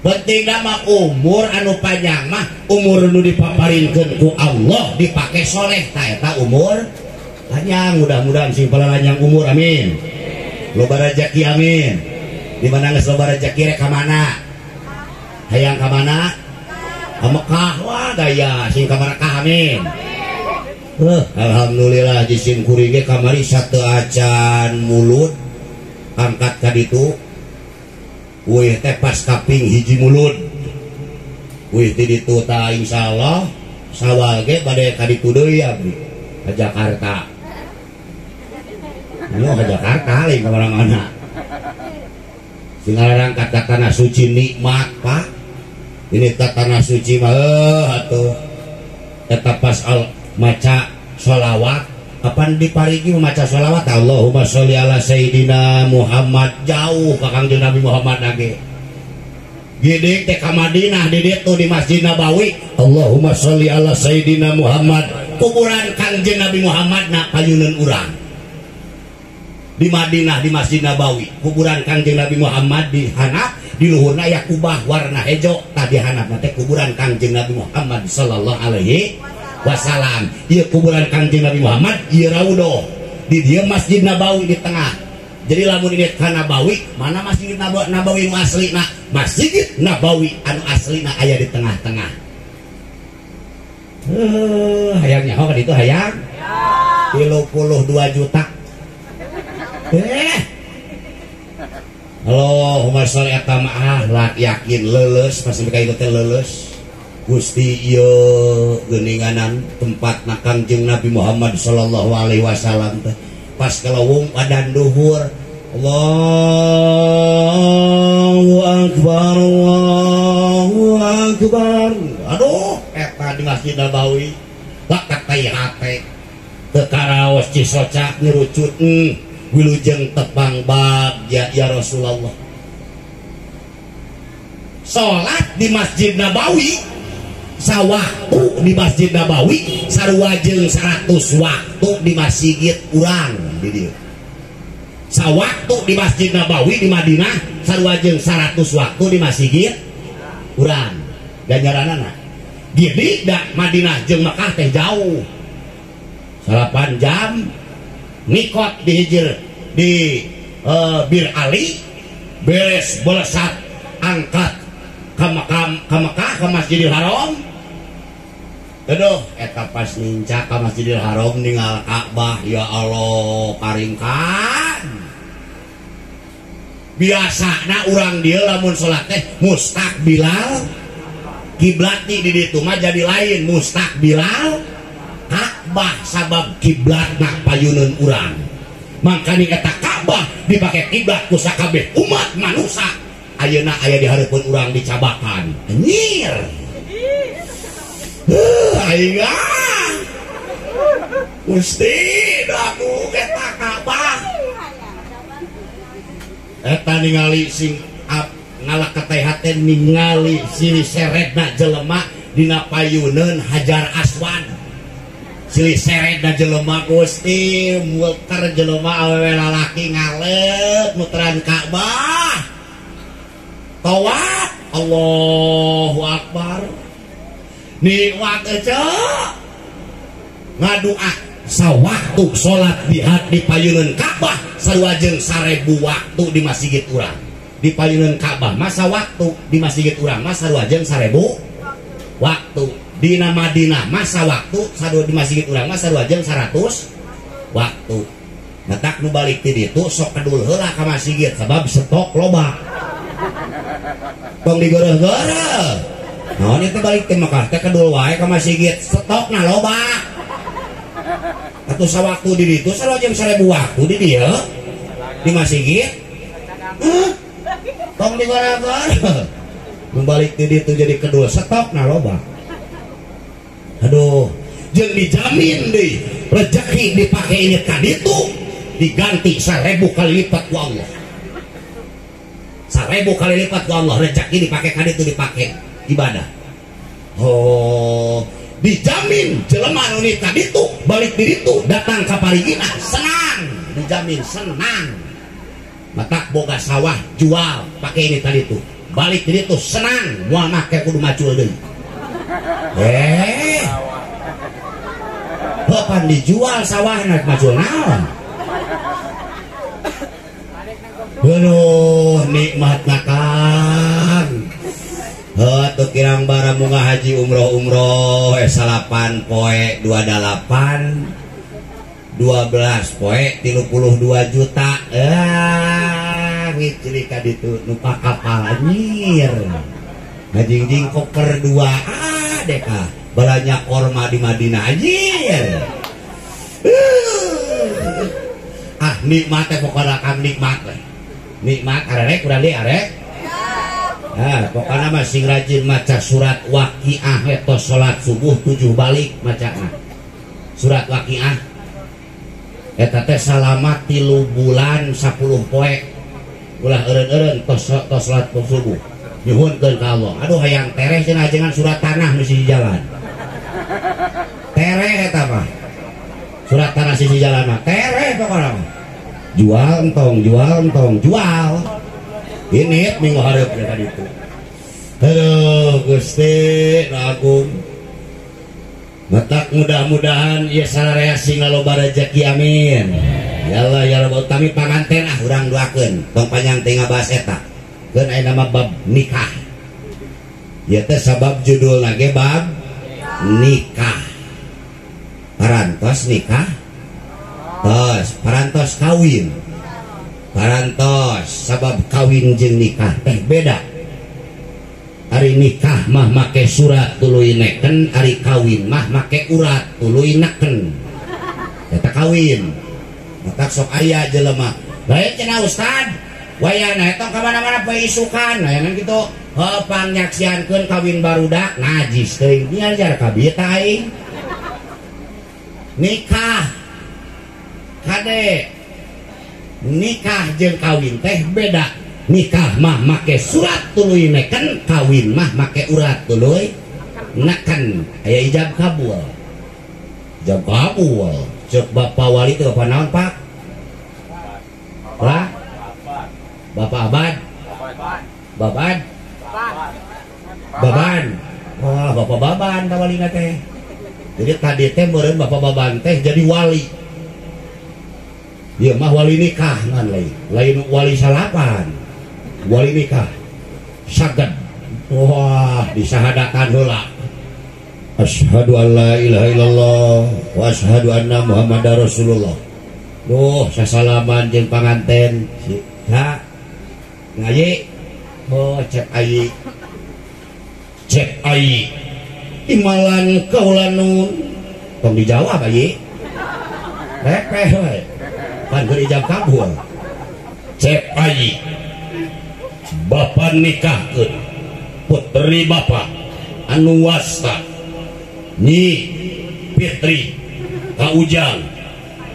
Penting mah umur anu panjang mah umur nu dipaparinkeun ku Allah dipake soleh ta eta umur panjang. Mudah-mudahan sing palanjang umur amin. Loba rejeki amin. Di mana geus loba rejeki rek ka mana? Hayang ka mana? Ka Mekah wah gaya sing ka Mekah amin. Alhamdulillah jisim kuring ge kamari sateu acan mulut angkat ka ditu. Wih teh pas kaping hiji mulut. Wih ti ditu ta insyaallah sawal ge bade ka ditu deui abdi ka Jakarta. Anu ka Jakarta lain ka mana-mana. Sing ngarangkat ka tanah suci nikmat Pak. Ini ta tanah suci mah atuh. Eta pas al maca sholawat kapan diparigi maca sholawat Allahumma sholli ala Sayyidina Muhammad jauh ka Kangjeng Nabi Muhammad lagi. Gede teh ka Madinah di ditu di Masjid Nabawi Allahumma sholli ala Sayyidina Muhammad kuburan Kangjeng Nabi Muhammad na payuneun urang. Di Madinah di Masjid Nabawi kuburan Kangjeng Nabi Muhammad di hanap di luhurna aya kubah warna hejo tadi hanapna teh kuburan Kangjeng Nabi Muhammad sallallahu alaihi wasalam. Ieu kuburan Kangjeng Nabi Muhammad ieu raudhah di dieu Masjid Nabawi di tengah. Jadi lamun ini ka Nabawi mana Masjid Nabawi nu aslina? Masjid Nabawi anu aslina aya di tengah-tengah. Hayang nyaho ka ditu hayang 32 juta. Allahumma sholli eta mah lah yakin leuleus pas sampai ka ieu teh leuleus. Gusti ieu geuninganan tempat na Kangjeng Nabi Muhammad sallallahu alaihi wasallam teh pas kalawung adan duhur Allahu akbar Allahu akbar. Aduh eta di Masjid Nabawi lakat tai hate teu karaos cisocak ngerucut wilujeng tepang bagya ya Rasulullah. Salat di Masjid Nabawi sawaktu di Masjid Nabawi sarua jeung 100 waktu di masjid urang di dieu. Sawaktu di Masjid Nabawi di Madinah sarua jeung 100 waktu di masjid urang. Ganjaranana gini da Madinah jeung Mekah teh jauh 8 jam nikot di hijir di Bir Ali beres belesat angkat Ka Mekah ka Masjidil Haram. Aduh, eta pas nincak ka Masjidil Haram ninggal Ka'bah, ya Allah, karingkan. Biasana urang dieu lamun salat teh mustaqbilal kiblat di ditu mah jadi lain mustaqbilal Ka'bah sabab kiblatna payuneun urang. Mangkani eta Ka'bah dipake kiblat ku sakabeh umat manusia. Ayeuna aya di hareupeun urang dicabakan. Anjir. Aing ah. Gusti aku eta Ka'bah. Eta ningali sing ngalak keteh ningali silih seredna jelema dina payuneun Hajar Aswad. Silih seredna jelema Gusti muter jelema awewe lalaki ngalet muteran Ka'bah. Tawaf Allahu Akbar. Nikmat eceu ngadua sawaktu salat di payuneun Ka'bah sarua jeung 1000 waktu di masjid urang. Di payuneun Ka'bah masa waktu di masjid urang mah sarua jeung 1000 waktu. Dina Madinah masa waktu sarua di masjid urang mah sarua jeung 100 waktu. Matak nu balik ti ditu sok kedul heula ka masjid sabab stok loba. Tong digoreh-goreh. Naon itu balik ti Mekah teh kedul wae ka masjid stokna loba. Atuh sawaktu di ditu sarua jeung 1000 waktu di dieu di masjid. Tong digoreh-goreh. Nu balik ti ditu jadi kedul stokna loba. Aduh, jeung dijamin deui rezeki dipake ini tadi tuh diganti 1000 kali lipat ku Allah. 1000 kali lipat ku Allah rezeki dipake kali itu dipake ibadah. Oh, dijamin jelema nu tadi tuh balik di ditu datang ka parigina senang, dijamin senang. Matak boga sawah jual pake ini tadi tuh. Balik di ditu senang, moal make kudu macul deui. Bapan dijual sawah nak macul naon. Aduh, nikmat makan. Heuh teu kirang bara munga haji umroh-umroh 8 poe 28 12 poe 32 juta. Ngiclik ka ditu nu kapal anjir. Ngajingjing koper 2 ah deka balanya korma di Madinah anjir. Ah nikmat teh pokona kang nikmat we. Nikmat arek urang deui arek. Ah pokona mah sing rajin maca surat Waqiah eta salat subuh 7 balik macana. Surat Waqiah eta teh salama 3 bulan 10 poe. Ulah eureun-eureun tos salat subuh. Nyuhunkeun ka Allah. Aduh hayang tereh cenah ajengan surat tanah nu sisi jalan. Tereh eta mah. Surat tanah sisi jalan mah tereh pokona mah. Jual entong, jual entong, jual. Ini minggu hareup tadi itu. Aduh Gusti Agung. Matak mudah-mudahan ieu sararea sing loba rezeki amin. Ya Allah ya Rabb utami panganten ah urang doakeun tong panjang teh ngabahas eta. Keun aya nama bab nikah. Ieu teh sabab judulna ge bab nikah. Parantos nikah. Tos, parantos kawin. Parantos sabab kawin jeung nikah teh beda. Ari nikah mah make surat tuluy neken, ari kawin mah make urat tuluy neken. Eta kawin. Matak sok aya jelema. Bae cenah ustad, wayahna eta ka mana-mana poe isukan, aya kitu. Heuh pangnyaksiankeun kawin barudak najis teuing. Diajar ka bieu tah aing. Nikah kade nikah jeung kawin teh beda. Nikah mah make surat tuluy neken, kawin mah make urat tuluy neken. Aya ijab kabul. Ijab kabul. Cek bapak wali teh bapak naon Pak? Lah? Bapak Abad? Baban? Baban. Wah, bapak Baban ta walina teh. Jadi tadi teh meureun bapak Baban teh jadi wali. Dia mah wali nikah ngan lain. Lain wali salapan. Wali nikah. Saged Wah disahadakan heula. Asyhadu an la ilaha illallah wa asyhadu anna Muhammadar Rasulullah. Duh sasalaman jeung panganten. Ha ngaji. Oh cek ayi. Cek ayi. Imalan kaula nun. Tong dijawab ayi. Repeh we. Pan keur ijab kabul. Cek ayi. Bapak nikahkeun putri bapak anu wasta Nyi Fitri ka Ujang.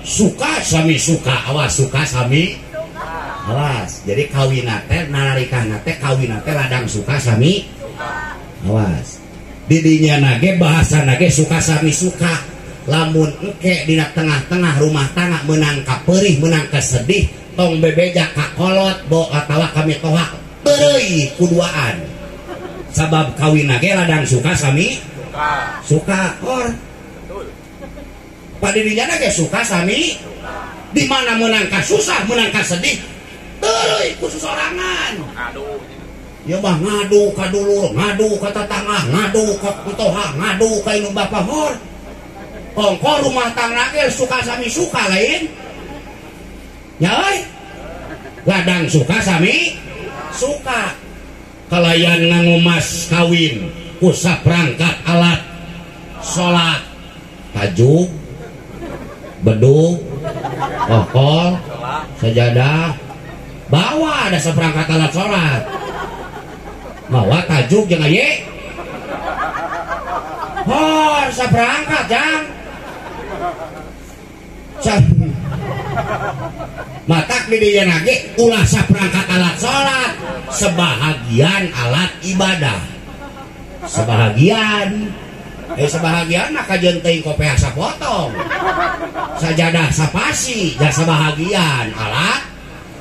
Suka sami suka, awas suka sami awas. Jadi kawina teh narikahna teh kawina teh ladang suka sami awas. Didinya nage bahasa nage suka sami suka. Lamun engke dina tengah-tengah rumah tangga menang ka perih menang ka sedih tong bebeja ka kolot bo atawa kami tohak perih kuduaan. Sabab kawina ge ladang suka sami suka or. Padidinya ge suka sami di mana menang ka susah menang ka sedih terus khusus sorangan. Ya mah ngadu ka dulur, ngadu ka tetangga, ngadu ka toha, ngadu ka indung bapa hor. Ongko rumah tangga ge suka sami suka lain. Nya euy. Ladang suka sami suka. Kalayan nganggo mas kawin ku saprangkat alat salat, tajuk, bedug, okol, sajadah, bawa ada seperangkat alat sholat, bawa tajuk jeung aye, hor seperangkat jang, matak di dieu nage ulah saperangkat alat sholat, sebahagian alat ibadah, sebahagian. Sebahagian mah kajeun teuing kopeah sapotong, sajadah sapasi, ja sebahagian alat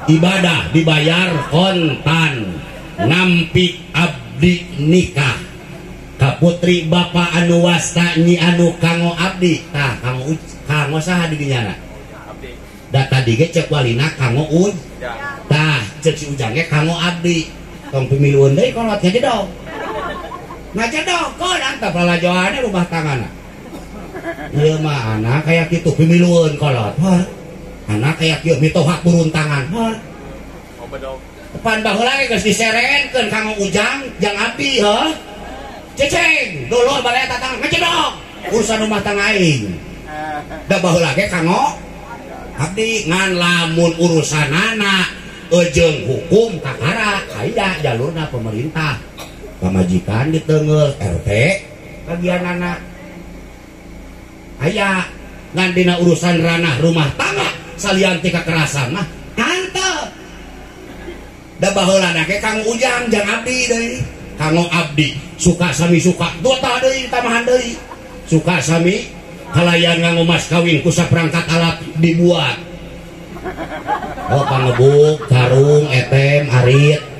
ibadah dibayar kontan. Nampi abdi nikah ka putri bapa anu wasta nyi anu kanggo abdi. Tah kanggo kanggo saha di dinya? Da tadi ge cek walina kanggo Ujang. Tah cek si Ujang ge kanggo abdi. Tong pemilueun deui kolot ngajedog. Ngajedog kon antap lalajoane rumah tanggana. Ieu mah anak kaya kitu pemilueun kolot. Hor. Anak kaya kieu mitohak buruntangan. Hor. Pan baheula ge geus diserenkeun kanggo Ujang jang abdi heuh. Ceceng dulur baraya tatangga ngajedog urusan rumah tangga aing. Da baheula ge kanggo abdi ngan lamun urusanana jeung hukum kakara aya jalurna pemerintah. Pamajikan ditengeul RT bagianana aya ngan dina urusan ranah rumah tangga salian ti kekerasan mah antep. Da baheulana ge kanggo Ujang jang abdi deui. Kanggo abdi suka sami suka dua tah deui tambahan deui. Suka sami kalayan nganggo mas kawin ku saperangkat alat dibuat. Oh pangebuk, karung, etem, arit.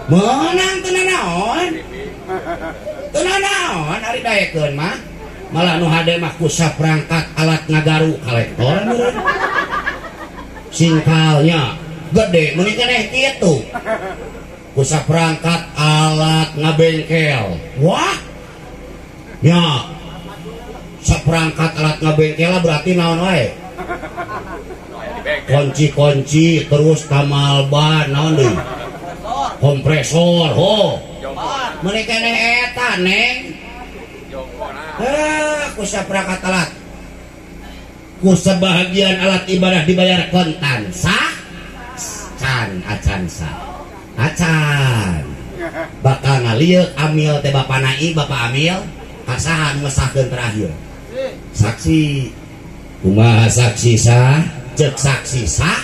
Menang teu nanaon? Teu nanaon ari daekeun mah. Malah nu hade mah ku saperangkat alat ngagaru kolektor meureun. Singkalnya gede meuni keneh kitu. Ku saperangkat alat ngabengkel. Wah. Nya. Saperangkat alat ngabengkel berarti naon wae? Kunci-kunci terus tamal ban naon deui? Kompresor, ho. Meuni keneh eta, Neng. Ku saperangkat alat. Ku sebahagian alat ibadah dibayar kontan. Sah? Can, acan sah. Acan. Bakal ngalieuk amil teh bapa nai, bapa amil, kasaha nu ngesahkeun terakhir. Saksi. Kumaha saksi sah? Cek saksi sah?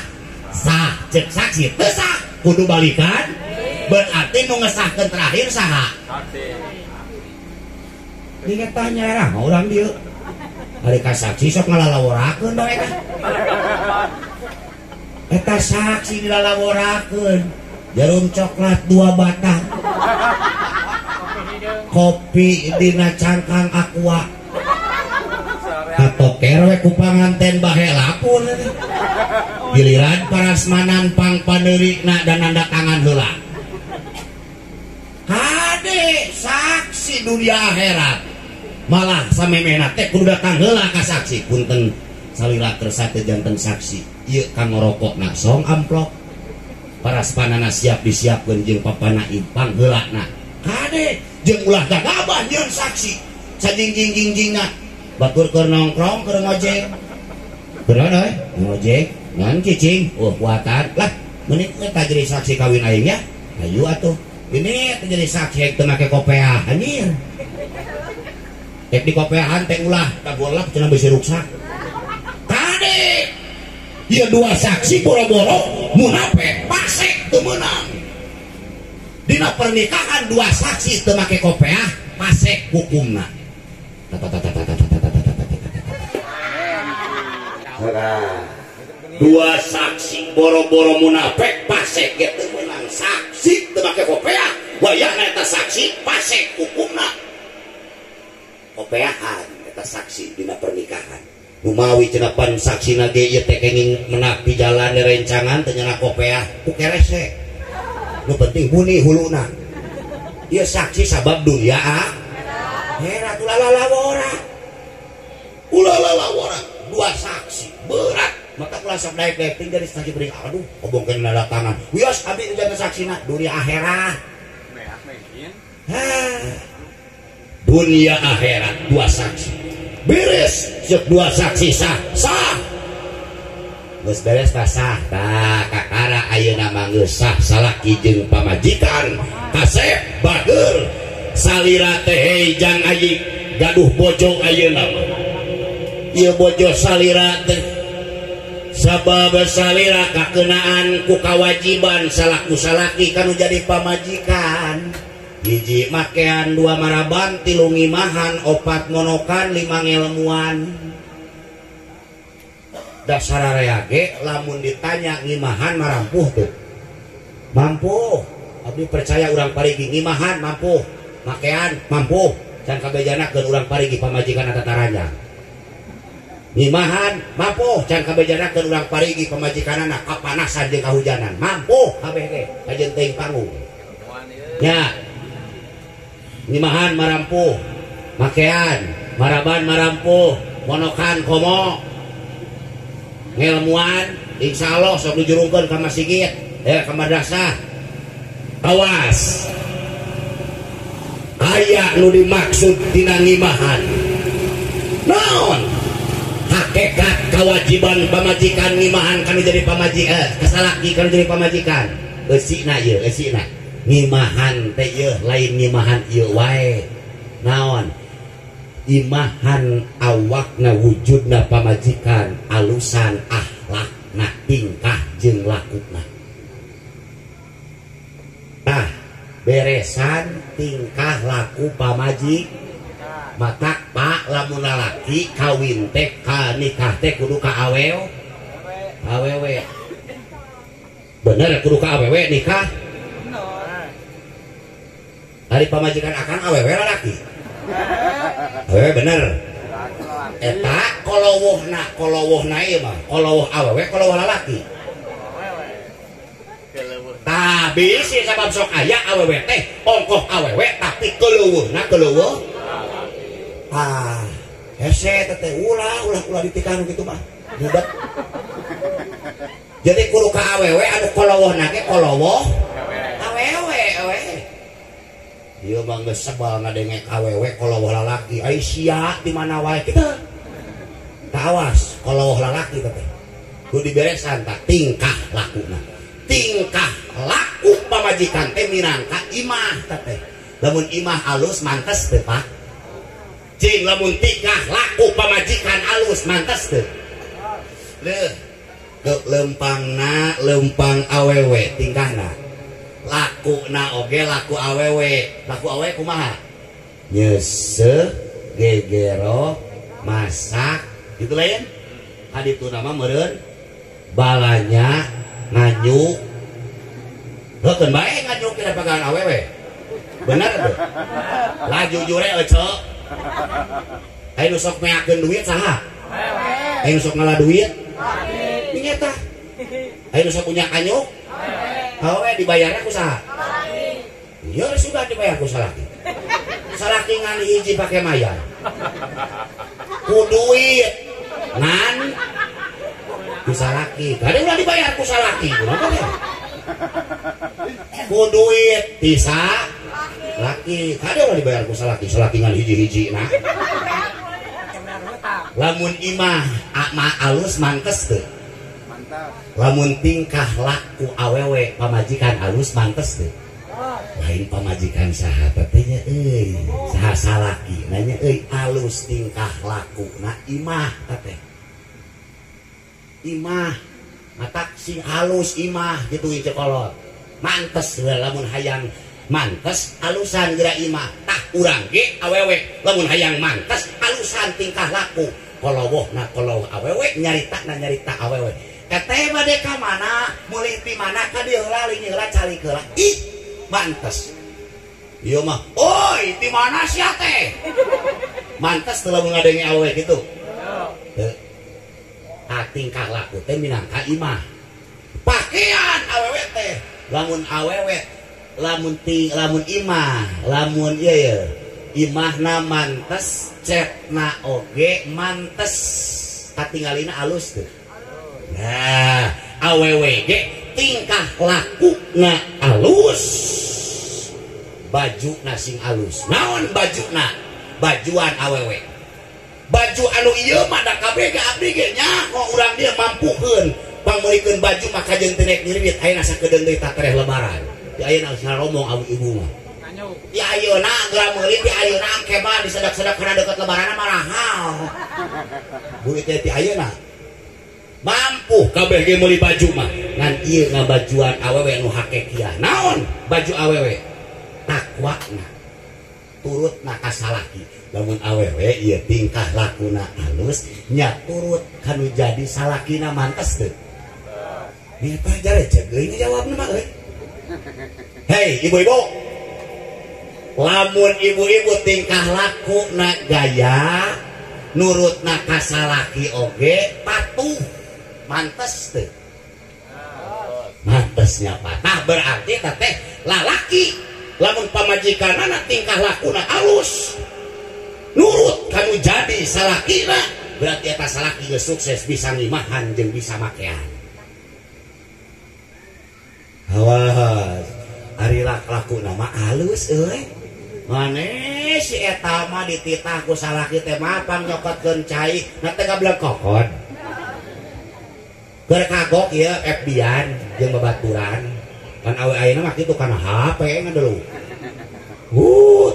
Sah. Cek saksi teu sah. Kudu balikan. Berarti nu ngesahkeun terakhir saha? Saksi. Diga tanya lah urang dieu. Ari ka saksi sok ngalalaworakeun bae eta. Eta saksi dilalaworakeun. Jarum coklat 2 batang. Kopi dina cangkang aqua. Katoker we ku panganten bahe lapun. Giliran parasmanan pang paneurina dan nanda tangan heula. Kade Saksi dunia akhirat. Malah samemehna teh kudu datang heula ka saksi. Punten salira kersa teh janten saksi. Ieu kang ngarokokna song amplop. Paraspanana siap disiapkeun jeung papana impang heulana. Kade jeung ulah gagabah nyeun saksi. Sajingjing-jingjingna batur keur nongkrong keur ngojek. Keur naon euy? Ngojek. Ngan cicing, oh kuatan lah. Mending kita jadi saksi kawin aing ya. Ayo atuh. Ini jadi saksi yang teu make kopeah anjir. Rek di kopeahan teh ulah kagolak cenah bisi ruksak. Kade. Ieu dua saksi boro-boro munafik fasik teu meunang. Dina pernikahan dua saksi teu make kopeah fasik hukumna. Dua saksi boro-boro munafik fasik ge teu meunang. Saksi teu make kopeah wayahna eta saksi fasik hukumna. Kopeahan eta saksi dina pernikahan. Numawi cenah pan saksina ge ieu teh kenging menak di jalan rencangan teu nyeuna kopeah ku kerese. Nu penting muni huluna. Ieu saksi sabab dunia akhirat ulah lalawora. Ulah lalawora dua saksi berat. Maka kula sok naik-naik tinggal di saksi beri aduh obongkeun tangan. Wios abi jangan saksina dunia akhirat. Dunia akhirat dua saksi. Beres cek dua saksi sah sah. Geus beres tah sah. Tah kakara ayeuna mah geus sah salaki jeung pamajikan. Kasep bager salira teh hei jang ayi gaduh bojo ayeuna mah. Ieu bojo salira teh sabab salira kakenaan ku kawajiban salaku salaki kanu jadi pamajikan. Hiji makean, dua maraban, tilu ngimahan, opat monokan, lima ngelmuan. Dasar area ge lamun ditanya ngimahan marampuh tuh. Mampu. Abdi percaya urang parigi ngimahan mampu, makean mampu. Can kabejana keun urang parigi pamajikan tataranjang. Ngimahan mampu, can kabejana keun urang parigi pamajikanana kapanasan jeung kahujanan. Mampu kabeh ge, kajeun teuing panggung. Nya. Ngimahan marampuh, makean, maraban marampuh, monokan komo, ngelmuan, insya Allah sok dijurungkeun ka masjid, ka madrasah. Awas, aya nu dimaksud dina ngimahan. Naon? Hakikat kewajiban pamajikan ngimahan kanu jadi pamajikan, kasalaki kanu jadi pamajikan. Eusina ieu, eusina. Ngimahan teh ieu lain ngimahan ieu wae. Naon? Imahan awakna wujudna pamajikan alusan akhlakna tingkah jeung lakuna. Tah beresan tingkah laku pamajik matak pak lamun lalaki kawin teh ka nikah teh kudu ka awewe. Awewe. Bener kudu ka awewe nikah? Hari pamajikan akan awewe lalaki. Awewe bener. Eta kolowuhna, kolowuhna ieu mah, kolowuh awewe, kolowuh lalaki. Tah bisi sabab sok aya awewe teh ongkoh awewe tapi keleuweuhna keleuweuh. Ah, hese teh ulah ulah ulah ditikah nu kitu mah. Budak. Jadi kudu ka awewe anu kolowuhna ge kolowuh awewe awewe. Ieu mah geus sebal ngadenge awewe kolowuh lalaki. Ai sia di mana wae kitu. Tawas kolowuh lalaki teh. Kudu diberesan tah tingkah lakuna. Tingkah laku pamajikan teh minangka imah teh. Lamun imah alus mantes teh Pak. Cing lamun tingkah laku pamajikan alus mantes teh. Leuh, lempangna lempang awewe tingkahna. Lakuna oge laku awewe, laku awewe kumaha? Nyeseh, gegero, masak, gitu lain. Kaditu nama meureun balanya nganyu. Heukeun bae nganyu kira pagawean awewe. Bener teu? Lah jujure ece. Aya nu sok meakeun duit saha? Awewe. Aya nu sok ngalah duit? Laki. Nya tah. Aya nu sok punya kanyu? Awewe dibayarnya ku saha? Iya sudah dibayar ku salaki. Salaki ngan hiji pake mayar. Ku duit ngan ku salaki. Kade ulah dibayar ku salaki. Kunaon ya? Ku duit ti salaki. Kade ulah dibayar ku salaki. Salaki ngan hiji-hiji nah. Lamun imah ama alus mantes teu. Lamun tingkah laku awewe pamajikan alus mantes teu. Lain pamajikan saha teh nya euy, saha salaki nanya euy alus tingkah lakuna imah teh. Imah matak sing alus imah gitu ieu kolot. Mantes lamun hayang mantes alusan geura imah. Tah urang ge awewe lamun hayang mantes alusan tingkah laku. Kolowohna kolowoh awewe nyaritana nyarita awewe. Teteh bade ka mana, mulih ti mana ka dieu heula linggih heula calik heula. Ih, mantes. Ieu mah, oi ti mana sia teh? Mantes teu lamun ngadenge awewe kitu. Teu. Ah tingkah laku teh minangka imah. Pakaian awewe teh, lamun awewe lamun ting lamun imah, lamun ieu ye. Imahna mantes, cetna oge mantes. Katingalina alus teu. Nah, awewe ge tingkah lakuna alus. Bajuna sing alus. Naon bajuna? Bajuan awewe. Baju anu ieu mah da kabeh ge abdi ge nyaho urang dieu mampukeun pangmeulikeun baju mah kajeun teu nek nyiriwit ayeuna sakedeung deui tatereh lebaran. Di ayeuna geus ngaromong awi ibu mah. Di ayeuna geura meuli di ayeuna engke mah disedak-sedak kana deukeut lebaran mahal. Duit teh di ayeuna. Mampu kabeh ge meuli baju mah ngan ieu ngabajuan awewe nu hakekiah. Naon baju awewe? Takwana. Turutna ka salaki. Lamun awewe ieu tingkah lakuna alus nya turut kanu jadi salakina mantes teu. Nih tah jare cek euy ngajawabna mah euy. Hei ibu-ibu. Lamun ibu-ibu tingkah lakuna gaya nurutna ka salaki oge patuh mantes teu. Mantesnya patah berarti teteh lalaki lamun pamajikanana tingkah lakuna alus nurut kanu jadi salakina berarti eta salaki geus sukses bisa ngimahan jeung bisa makean. Awas ari lakuna mah alus euy. Mane si eta mah dititah ku salaki teh mah pang nyokotkeun cai na teh gablek kokon. Keur kagok ieu FB-an jeung babaturan. Kan awe ayeuna mah kitu kana HP ngadelu.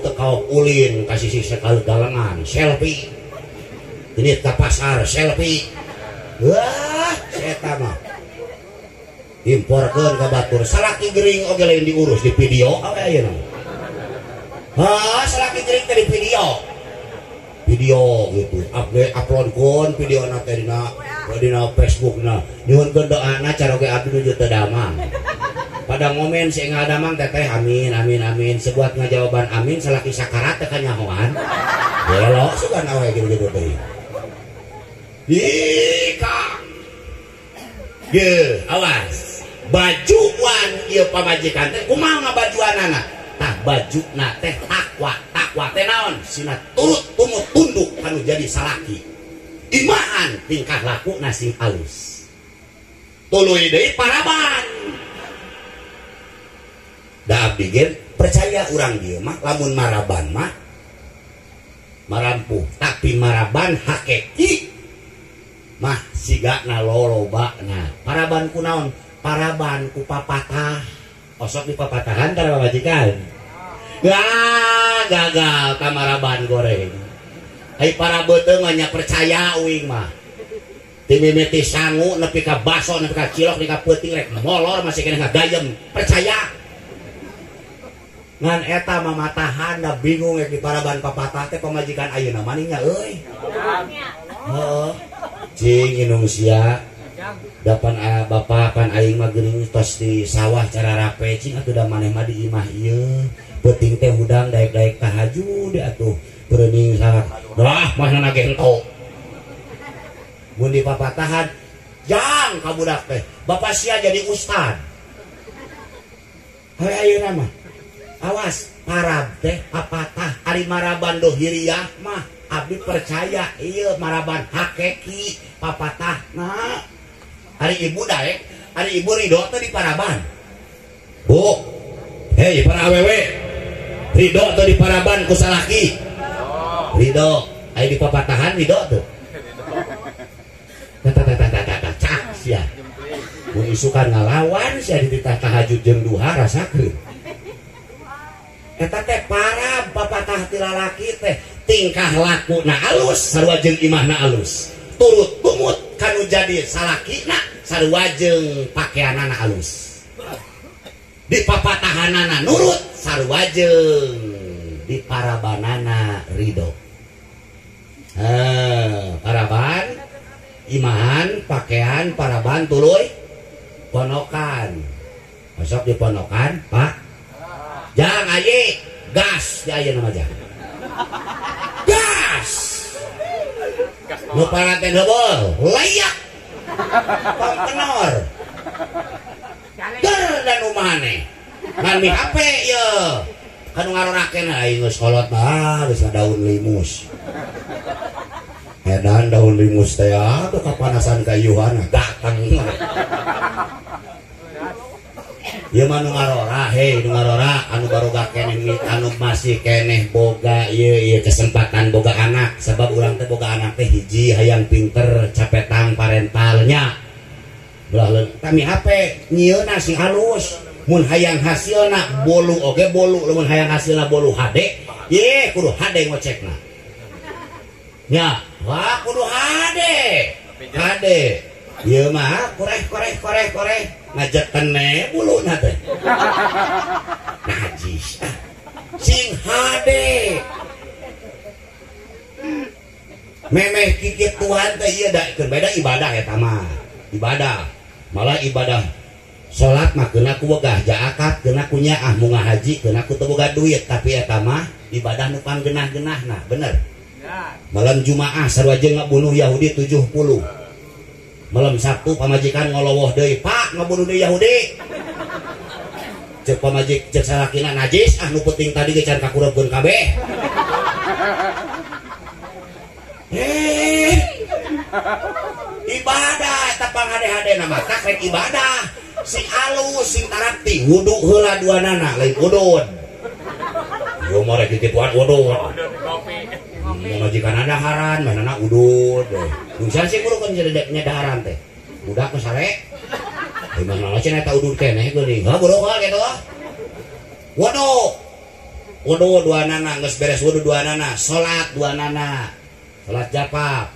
Teu kaok ulin ka sisi sakali galengan selfie. Ini ka pasar selfie. Wah, si eta mah. Imporkeun ka batur salaki gering oge lain diurus di video awe ayeuna. Hah, salaki gering teh di video. Video gitu. Update uploadkeun videona teh dina Facebookna. Nyuhunkeun doana caroge abdi nuju teu damang. Pada ngomen si engal damang teteh amin amin amin. Sebuat ngajawaban amin salaki sakarat teh kanyahoan. Belok sugan awe gitu-gitu teh. Ih, Kang. Ge, awas. Bajuan ieu pamajikan teh kumaha ngabajuanana? Tah bajuna teh takwa, takwa teh naon? Sina turut tumut tunduk kanu jadi salaki. Imahan tingkah lakuna sing alus. Tuluy deui paraban. Da abdi ge percaya urang dieu mah lamun maraban mah marampuh, tapi maraban hakiki mah sigana lolobana. Paraban ku naon? Paraban ku papatah. Osok di papatahan tara pamajikan. Gah, gagal ka maraban goreng. Ai para beuteung mah nya percaya uing mah. Ti mimiti sangu nepi ka baso nepi ka cilok nepi ka peuting rek molor masih keneh ngagayem. Percaya. Ngan eta mah matahan da bingung rek di paraban papatah teh pamajikan ayeuna mah nya euy. Heeh. Cing indung sia. Dapan bapak pan aing mah geuning tos di sawah cara rape cing atuh da maneh mah di imah ieu. Peuting teh hudang daek-daek tahajud atuh peurening salah. Dah mah nage ento. Mun di papatahan jang ka budak teh. Bapak sia jadi ustad. Hae ayeuna mah. Awas, Parab teh papatah ari maraban dohiriah mah abdi percaya ieu maraban hakeki papatah. Nah, ari ibu daek, ari ibu ridho teh di paraban. Bu, hei para awewe, ridho teh di paraban ku salaki. Ridho, ari di papatahan ridho tuh. Tata cak sia. Mun isukan ngalawan sia dititah tahajud jeung duha rasakeun. Eta teh parab papatah ti lalaki teh tingkah lakuna alus sarua jeung imahna alus. Turut tumut kanu jadi salakina sarua jeung pakeanana alus. Di papatahanana nurut sarua jeung di parabanana ridho. Paraban imahan pakaian paraban tuluy ponokan. Masuk di ponokan, Pak. Jangan aye gas di ayeuna mah jangan. Gas. Nu paranten heubeul, layak. Pangkenor. Ger dan umane. Ngan mi HP ye. Kanu ngarorakeun aing geus kolot mah geus daun limus. Edan daun limus teh atuh kapanasan kayuhan datang. Ieu mah nu ngarora, hei nu ngarora anu baroga keneh anu masih keneh boga ieu ieu kesempatan boga anak sebab urang teh boga anak teh hiji hayang pinter capetang parentalnya. Belah leun kami HP nyieuna sing halus mun hayang hasilna bolu oge bolu lamun hayang hasilna bolu hade ye kudu hade ngocekna. Nya, wah kudu hade. Hade. Ieu mah koreh koreh koreh koreh ngajetene buluna teh. Najis. Sing hade. Memeh kikit Tuhan teh ieu da keun beda ibadah eta mah. Ibadah. Malah ibadah salat mah keuna ku wegah jaakat keuna ku nyaah munga haji keuna ku teu boga duit tapi eta mah ibadah nu panggenah-genahna, bener. Malam Jumaah sarua jeung ngabunuh Yahudi 70. Malam Sabtu pamajikan ngolowoh deui, Pak ngabunuh deui Yahudi. Cek pamajik cek salakina najis ah nu penting tadi ge can kakureupkeun kabeh. Ibadah eta panghade-hadena mah tak rek ibadah. Sing alus sing tarapti wudu heula duanana lain udud. Ieu mah rek ditituan udud. Majikan ada haran, mana udud. Bisa sih kudu kan jadi nyedaharan teh. Budak mah sare. Di mana cenah eta udud keneh geuning. Hah bodoh gitu ah. Wudu. Wudu duanana geus beres wudu duanana, salat duanana. Salat japap.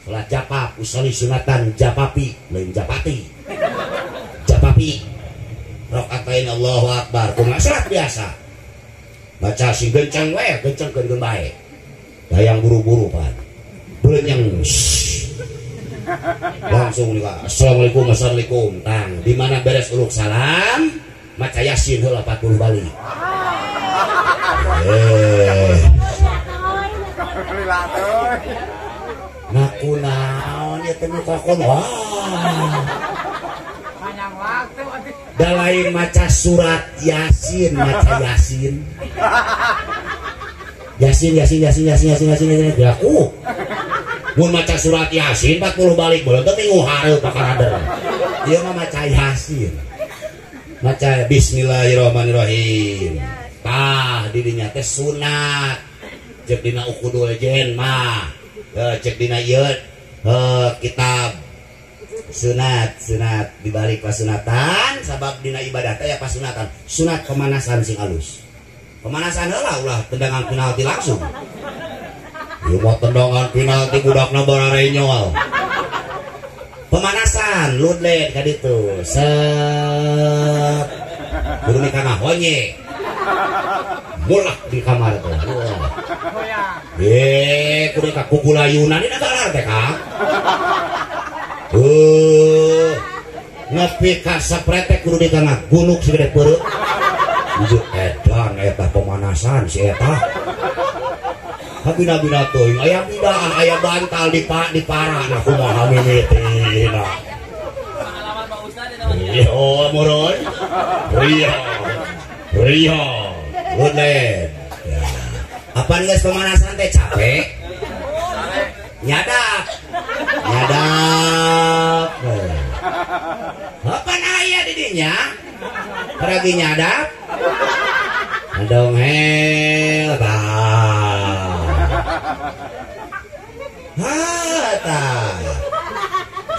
Salat japap usolli sunatan japapi, lain japati. Japapi. Rakatain Allahu akbar. Kumaha salat biasa. Baca sing gencang we, gencangkeun bae. Hayang buru-buru pan. Beulenyeng. Langsung nih assalamualaikum assalamualaikum. Tang, di mana beres uluk salam, maca Yasin heula 40 balik. Nah kunaon ieu teh nu kokon. Wah. Da lain maca surat Yasin, maca Yasin. Yasin Yasin Yasin Yasin Yasin Yasin Yasin aku. Mun maca surat Yasin 40 balik boleh teh minggu hareup pakarader. Ieu mah maca Yasin. Maca bismillahirrahmanirrahim. Tah didinya teh sunat. Cek dina ukudul jen mah. Cek dina ieu kitab sunat sunat dibalik pasunatan sabab dina ibadah teh ya pasunatan. Sunat pemanasan sing alus. Pemanasan heula ulah tendangan penalti langsung. Ieu mah tendangan penalti budakna bararenyol. Pemanasan ludlet ka ditu. Set. Kudu nikah ngahonye. Mulak di kamar teh. Ye, kudu ka kugulayunan dina galar teh ka. Nepi ka saprete kudu di tengah gunuk segede peureuh. Ieu edan eta pemanasan si eta. Habina-bina teuing aya bidaan aya bantal di pak di parah nah kumaha mimitina. Pengalaman Pak Ustaz eta mah. Iya, murun. Ria. Ria. Woodland. Ya. Apaan geus pemanasan teh capek? Nyadap. Nyadap. Apaan aya di dinya? Lagi nyadap. Dongeng tah. Ha tah.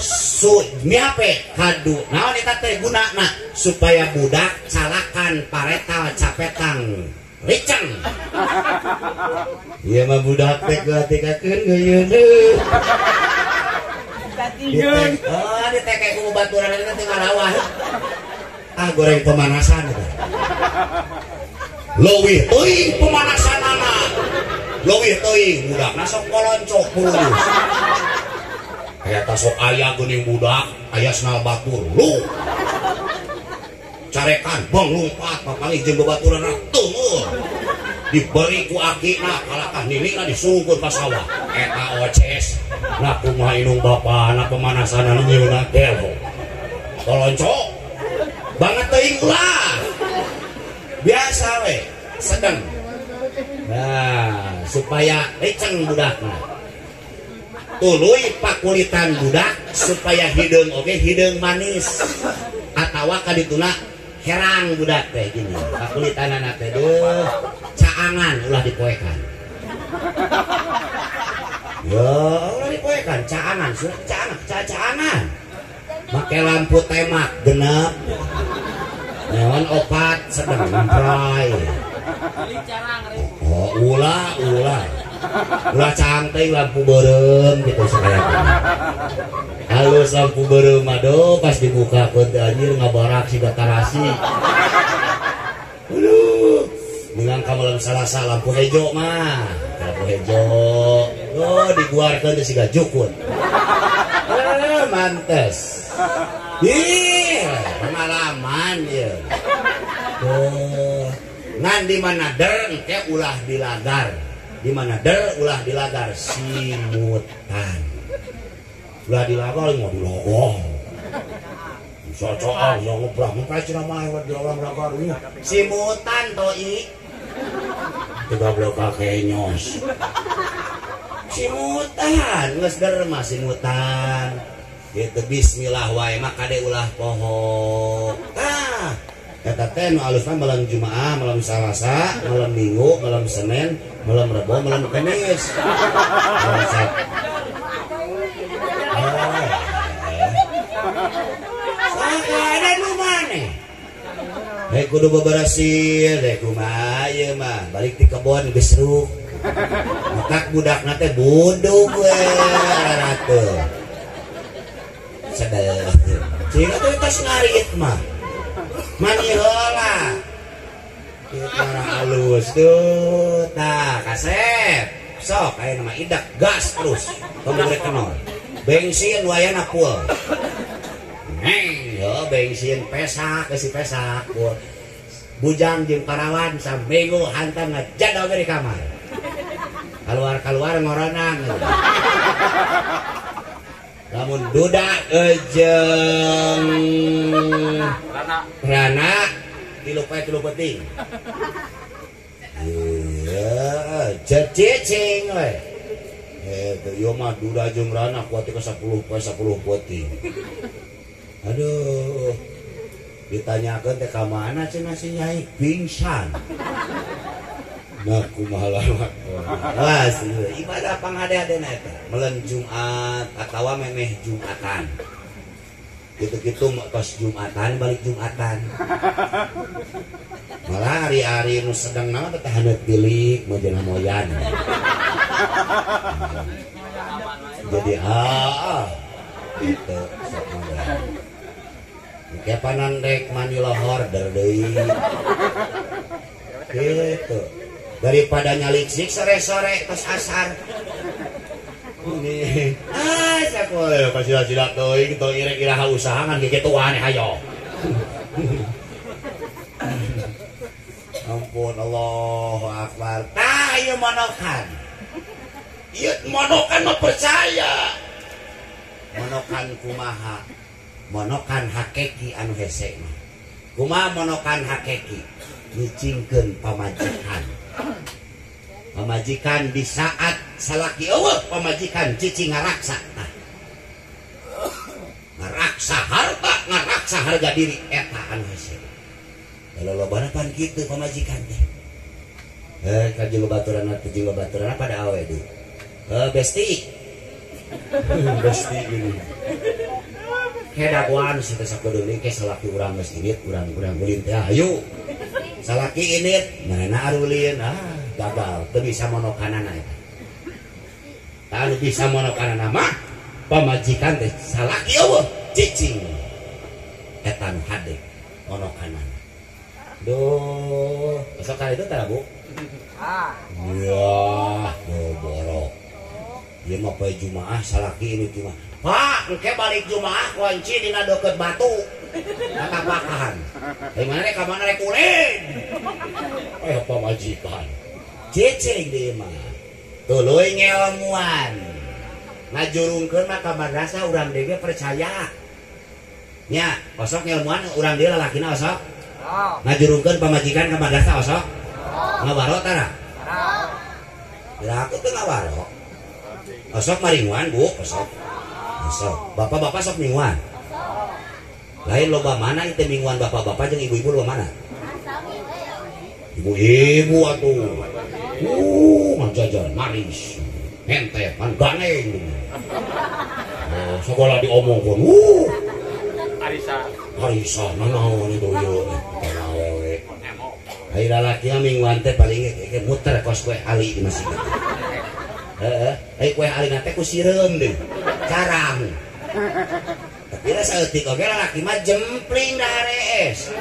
Su miape kadu. Naon eta teh gunana supaya budak calakan paretal capetang riceng. Ieu mah budak teh geutikakeun geuyeun deui. Oh, diteke ku baturan eta teh ngarawah. Ah goreng pemanasan eta. Leuwih teuing pemanasanana. Leuwih teuing budakna sok koloncok pulus. Eta sok aya geuning budak, aya senal batur. Lu. Carekan bong lumpat papanggih jeung babaturanna teueur. Diberi ku akina kalakah nilina disungkur ka sawah. Eta oces. Nah kumaha indung bapana pemanasanana nyieunna gelo. Koloncok. Banget teuing ulah. Biasa we, sedang. Nah, supaya liceng budakna. Tuluy pakulitan budak supaya hideung oge hideung manis. Atawa kadituna herang budak teh gini. Pakulitanana teh deuh caangan ulah dipoekan. Yo, ulah dipoekan, caangan, sudah caangan, caangan. Make lampu temak genep. Neon opat sedang memprai. Oh, ulah ulah. Ulah caang teh lampu beureum gitu sekalian. Halus lampu beureum aduh pas dibuka keun teh anjir ngabarak siga tarasi. Aduh, mengang ka malam Salasa lampu hejo mah. Lampu hejo. Oh, diguarkeun teh siga jukun. Mantes. Ih, pengalaman ya. Tuh. Ngan di mana der engke ulah dilagar. Di mana der ulah dilagar simutan. Ulah dilagar mau dilogong. Socoan yang ngebrah ngeprai cenah mah hebat dilagar lagar. Simutan toi. Tiga blok kenyos. Simutan geus der mah simutan. Gitu bismillah wae mah kade ulah poho. Tah, eta teh nu alus mah malam Jumaah, malam Salasa, malam Minggu, malam Senin, malam Rebo, malam Kamis. Malam Sabtu. Sakada nu maneh. Hei kudu beberesih, deh kumaha ieu mah, balik ti kebon geus ruk. Matak budakna teh budug we raratuh. Sedeh. Cing atuh tos ngarit mah. Mani heula. Ieu cara halus tuh. Tah kasep. Sok aya nama idak gas terus. Tong rek kenol. Bensin wayana full. Neng, yo bensin pesak geus pesak full. Bujang jeung parawan saminggu hantam ngajadog di kamar. Keluar-keluar ngoronang. Lamun duda jeung rana tilu poe tilu peuting. Iya, cecing we. Eta ieu mah duda jeung rana kuat ka 10 poe 10 peuting. Aduh. Ditanyakeun teh ka mana cenah si Nyai pingsan. Nah kumaha lawan. Wah, ibadah panghade-hadena eta. Melen Jumat atawa memeh Jumatan. Gitu-gitu tos Jumatan balik Jumatan. Malah hari-hari nu sedang nama teh haneut bilik mojeuna moyan. Jadi gitu sok mah. Kepanan rek mani lohor der deui. Gitu. Daripada nyaliksik sore-sore tos asar. Ini ah sakoe pasila-sila teuing teu irek iraha usaha ngan kikituan hayo. Ampun Allahu Akbar. Tah ieu monokan. Ieu monokan mah percaya. Monokan kumaha? Monokan hakiki anu hese mah. Kumaha monokan hakiki nyicingkeun pamajikan. Pamajikan di saat salaki eueuh pamajikan cicing ngaraksa. Tah. Ngaraksa harta, ngaraksa harga diri eta anu hese. Lolobana pan kitu pamajikan teh. Ka jeung babaturan teh jeung babaturan pada awe deui. Besti. Besti gini. Kedagoan si teh sakudeung ke salaki urang geus init, urang-urang ulin teh hayu. Salaki init, manehna arulin, ah gagal, teu bisa monokanana eta. Tah nu bisa monokanana mah pamajikan teh salaki eueuh cicing. Eta nu hade monokanana. Duh, besok kali itu tara Bu? Ah. Wah, borok. Ieu mah poe Jumaah salaki ini Jumaah. Pak, engke balik Jumaah kunci dina deukeut batu. Katapakan. Dari mana rek ka mana rek ulin. Eh pamajikan. Cicing deui mah. Tuluy ngelmuan. Ngajurungkeun mah ka madrasah urang deui ge percaya. Nya, osok ngelmuan urang deui lalakina osok. Ngajurungkeun pamajikan ka madrasah osok. Ngawaro tara? Lah aku teu ngawaro. Osok maringuan, Bu, osok. Osok. Bapak-bapak sok mingguan. Lain loba mana itu mingguan bapak-bapak jeung ibu-ibu loba mana? Ibu-ibu atuh. Ngajajan manis. Hente man ganeng. Oh, sekolah diomongkeun. Arisa. Arisa nanaon itu ieu. Awewe. Ai lalaki mah mingguan teh paling ge muter kos kue ali di masjid. Heeh, ai kue ali teh ku sireum deui. Carang. Tapi lah saeutik oge lalaki mah jempling daharees.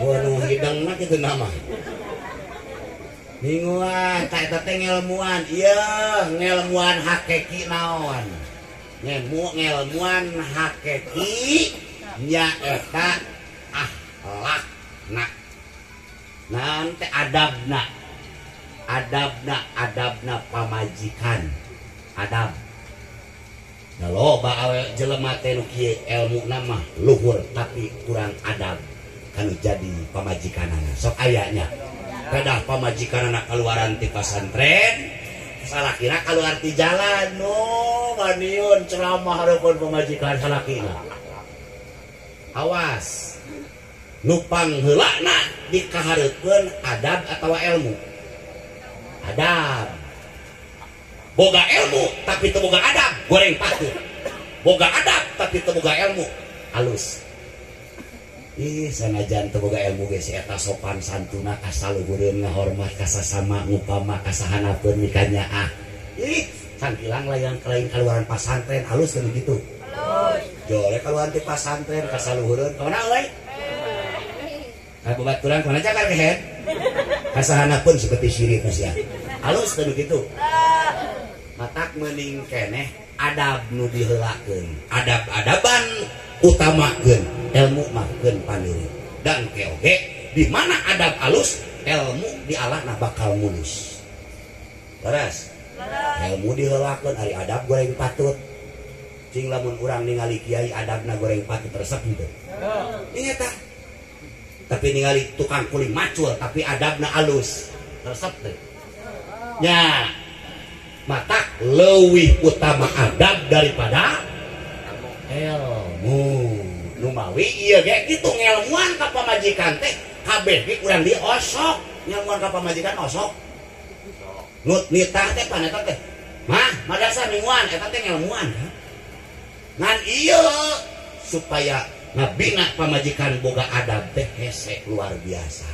Waduh hidang mah kitu nama. Mingguan ta eta teh ngelmuan. Ieu ngelmuan hakiki naon? Ngelmuan hakiki nyaeta akhlakna. Naon teh adabna. Adabna adabna pamajikan. Adab. Da loba awe jelema teh nu kieu elmuna mah luhur tapi kurang adab kanu jadi pamajikanana. Sok aya nya. Pedah pamajikanana kaluaran ti pasantren, salakina kaluar ti jalan. No, maniun ceramah hareupeun pamajikan salakina. Awas. Nu pangheulana dikahareupeun adab atawa ilmu. Adab. Boga ilmu tapi teu boga adab, goreng patut. Boga adab tapi teu boga ilmu, halus. Ih, sanajan teu boga ilmu ge si eta sopan santuna kasaluhureun ngahormat ka sasama ngupama ka sahanapeun mikanyaah. Ih, cangkilang layan lain kaluaran pasantren halus kan gitu. Halus. Jole kaluaran ti pasantren kasaluhureun ka mana euy? Ka babaturan ka mana cakar kehed? Kasahanapeun seperti sirik sia. Halus kan gitu. Matak meuning keneh adab nu diheulakeun. Adab-adaban utamakeun, ilmu mah keun pandeuri. Dan ke oge di mana adab alus, ilmu dialahna bakal mulus. Leres. Ilmu diheulakeun ari adab goreng patut. Cing lamun urang ningali kiai adabna goreng patut resep henteu. Ieu tah. Tapi ningali tukang kuli macul tapi adabna alus, resep teu. Nya. Matak leuwih utama adab daripada ilmu. Numawi ieu ge kitu ngelmuan ka pamajikan teh kabeh ge kurang di osok. Ngelmuan ka pamajikan osok. Nut nitah teh pan eta teh. Mah, madrasah mingguan eta teh ngelmuan. Ngan ieu supaya ngabina pamajikan boga adab teh hese luar biasa.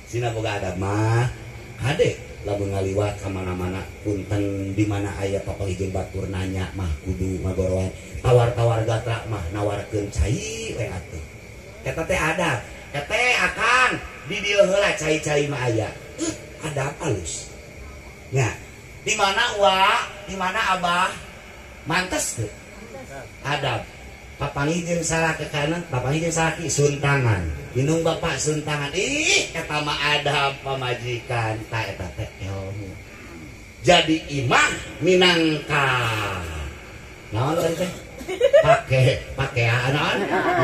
Sina boga adab mah hade lamun ngaliwat ka mana-mana punten di mana aya papanggih jeung batur nanya mah kudu magoroan tawar-tawar gatra mah nawarkeun cai we atuh. Eta teh adab. Eta akang di dieu heula cai-cai mah aya. Adab alus. Nya, di mana wa, di mana abah mantes teu? Adab. Papanggih jeung salah ke kanan, papanggih jeung salaki suntangan. Inung bapak suntangan. Ih, eta mah adab pamajikan, ta eta teh ilmu. Jadi imah minangka naon tadi teh? Pake pakaian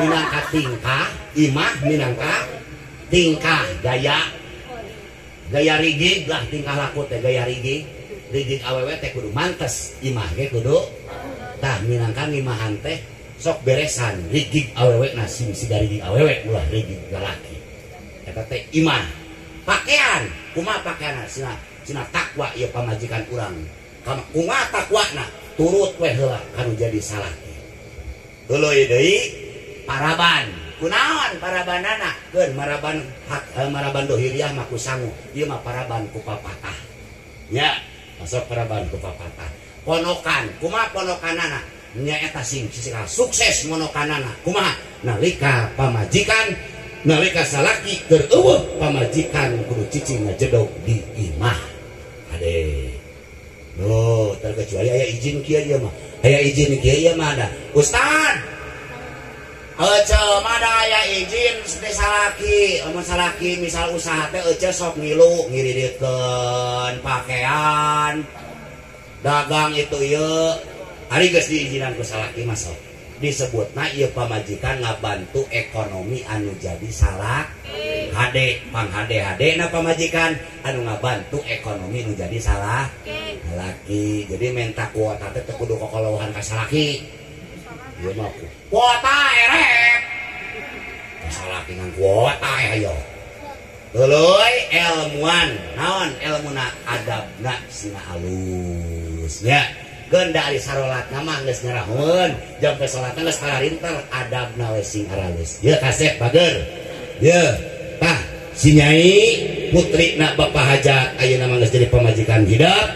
minangka tingkah, imah minangka tingkah gaya. Gaya rigig lah tingkah laku teh gaya rigig. Rigig awewe teh kudu mantes, imah ge kudu tah minangka ngimahan teh sok beresan rigig awewe na sing siga rigig awewe ulah rigig lalaki. Eta teh imah. Pakaian, kumaha pakaianna cenah cenah takwa ieu pamajikan urang. Kumaha takwana turut we heula kanu jadi salaki. Tuluy deui paraban. Kunaon parabanana? Keun maraban hak maraban dohiriah mah ku sangu. Ieu mah paraban ku papatah. Nya, masuk paraban ku papatah. Ponokan, kumaha ponokanana? Nya eta sing sukses monokanana. Kumaha? Nalika pamajikan, nalika salaki keur eueuh pamajikan kudu cicing ngajedog di imah. Ade. Loh, terkecuali aya izin kieu ieu mah. Aya izin kieu ieu mah ada. Ustad. Ece mah da aya izin teh salaki, lamun salaki misal usaha teh ece sok ngilu ngiridikeun pakaian dagang itu ieu. Ari geus diizinan ku salaki mah sok. Disebutna ieu pamajikan ngabantu ekonomi anu jadi salaki. Hade pang hade-hade na pamajikan anu ngabantu ekonomi nu jadi salah laki. Jadi menta kuota teh teu kudu kokolohan ka salaki. Ieu mah kuota erek. Ka salaki ngan kuota ayo. Tuluy ilmuan, naon ilmuna adabna sina alus nya. Geun da ari sarolatna mah geus nyarahoeun, jampe salatna geus kalarinter adabna we sing aralus. Ieu kasep bager. Ieu tah si nyai putri na bapak hajat ayeuna mah geus jadi pamajikan hidup,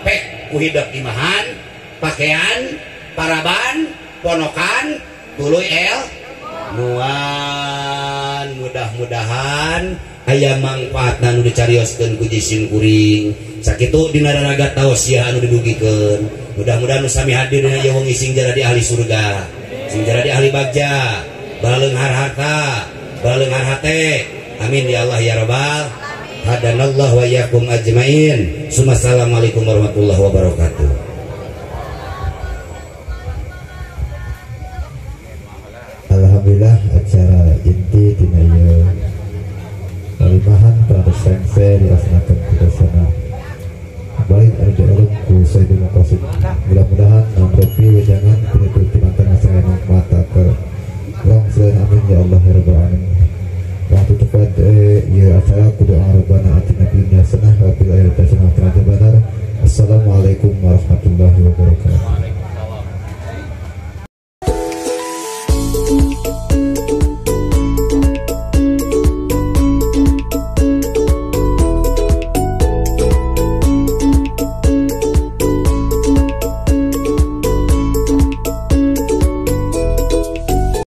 pek ku hidup imahan, pakaian, paraban, ponokan, tuluy el nuan. Mudah-mudahan aya mangfaatna nu dicarioskeun ku jisim kuring. Sakitu dina raraga tausiah anu didugikeun. Mudah-mudahan nu sami hadir dina ieu wengi sing jadi ahli surga, sing jadi ahli bagja, baleunghar harta, baleunghar hate. Amin ya Allah ya Rabbal. Hadanallah wa iyyakum ajmain. Assalamualaikum warahmatullahi wabarakatuh. Alhamdulillah acara inti dina ieu kalimahan pada sengse dilaksanakan ku sana baik anu diurut ku Sayyidul Maqasid. Mudah-mudahan amropi wejangan penutup timantang saya mata ke urang selain amin ya Allah ya Rabbal alamin. Waktu tepat ya acara kudu Rabbana atina fid dunya hasanah wa fil akhirati hasanah wa qina adzabannar. Assalamualaikum warahmatullahi wabarakatuh.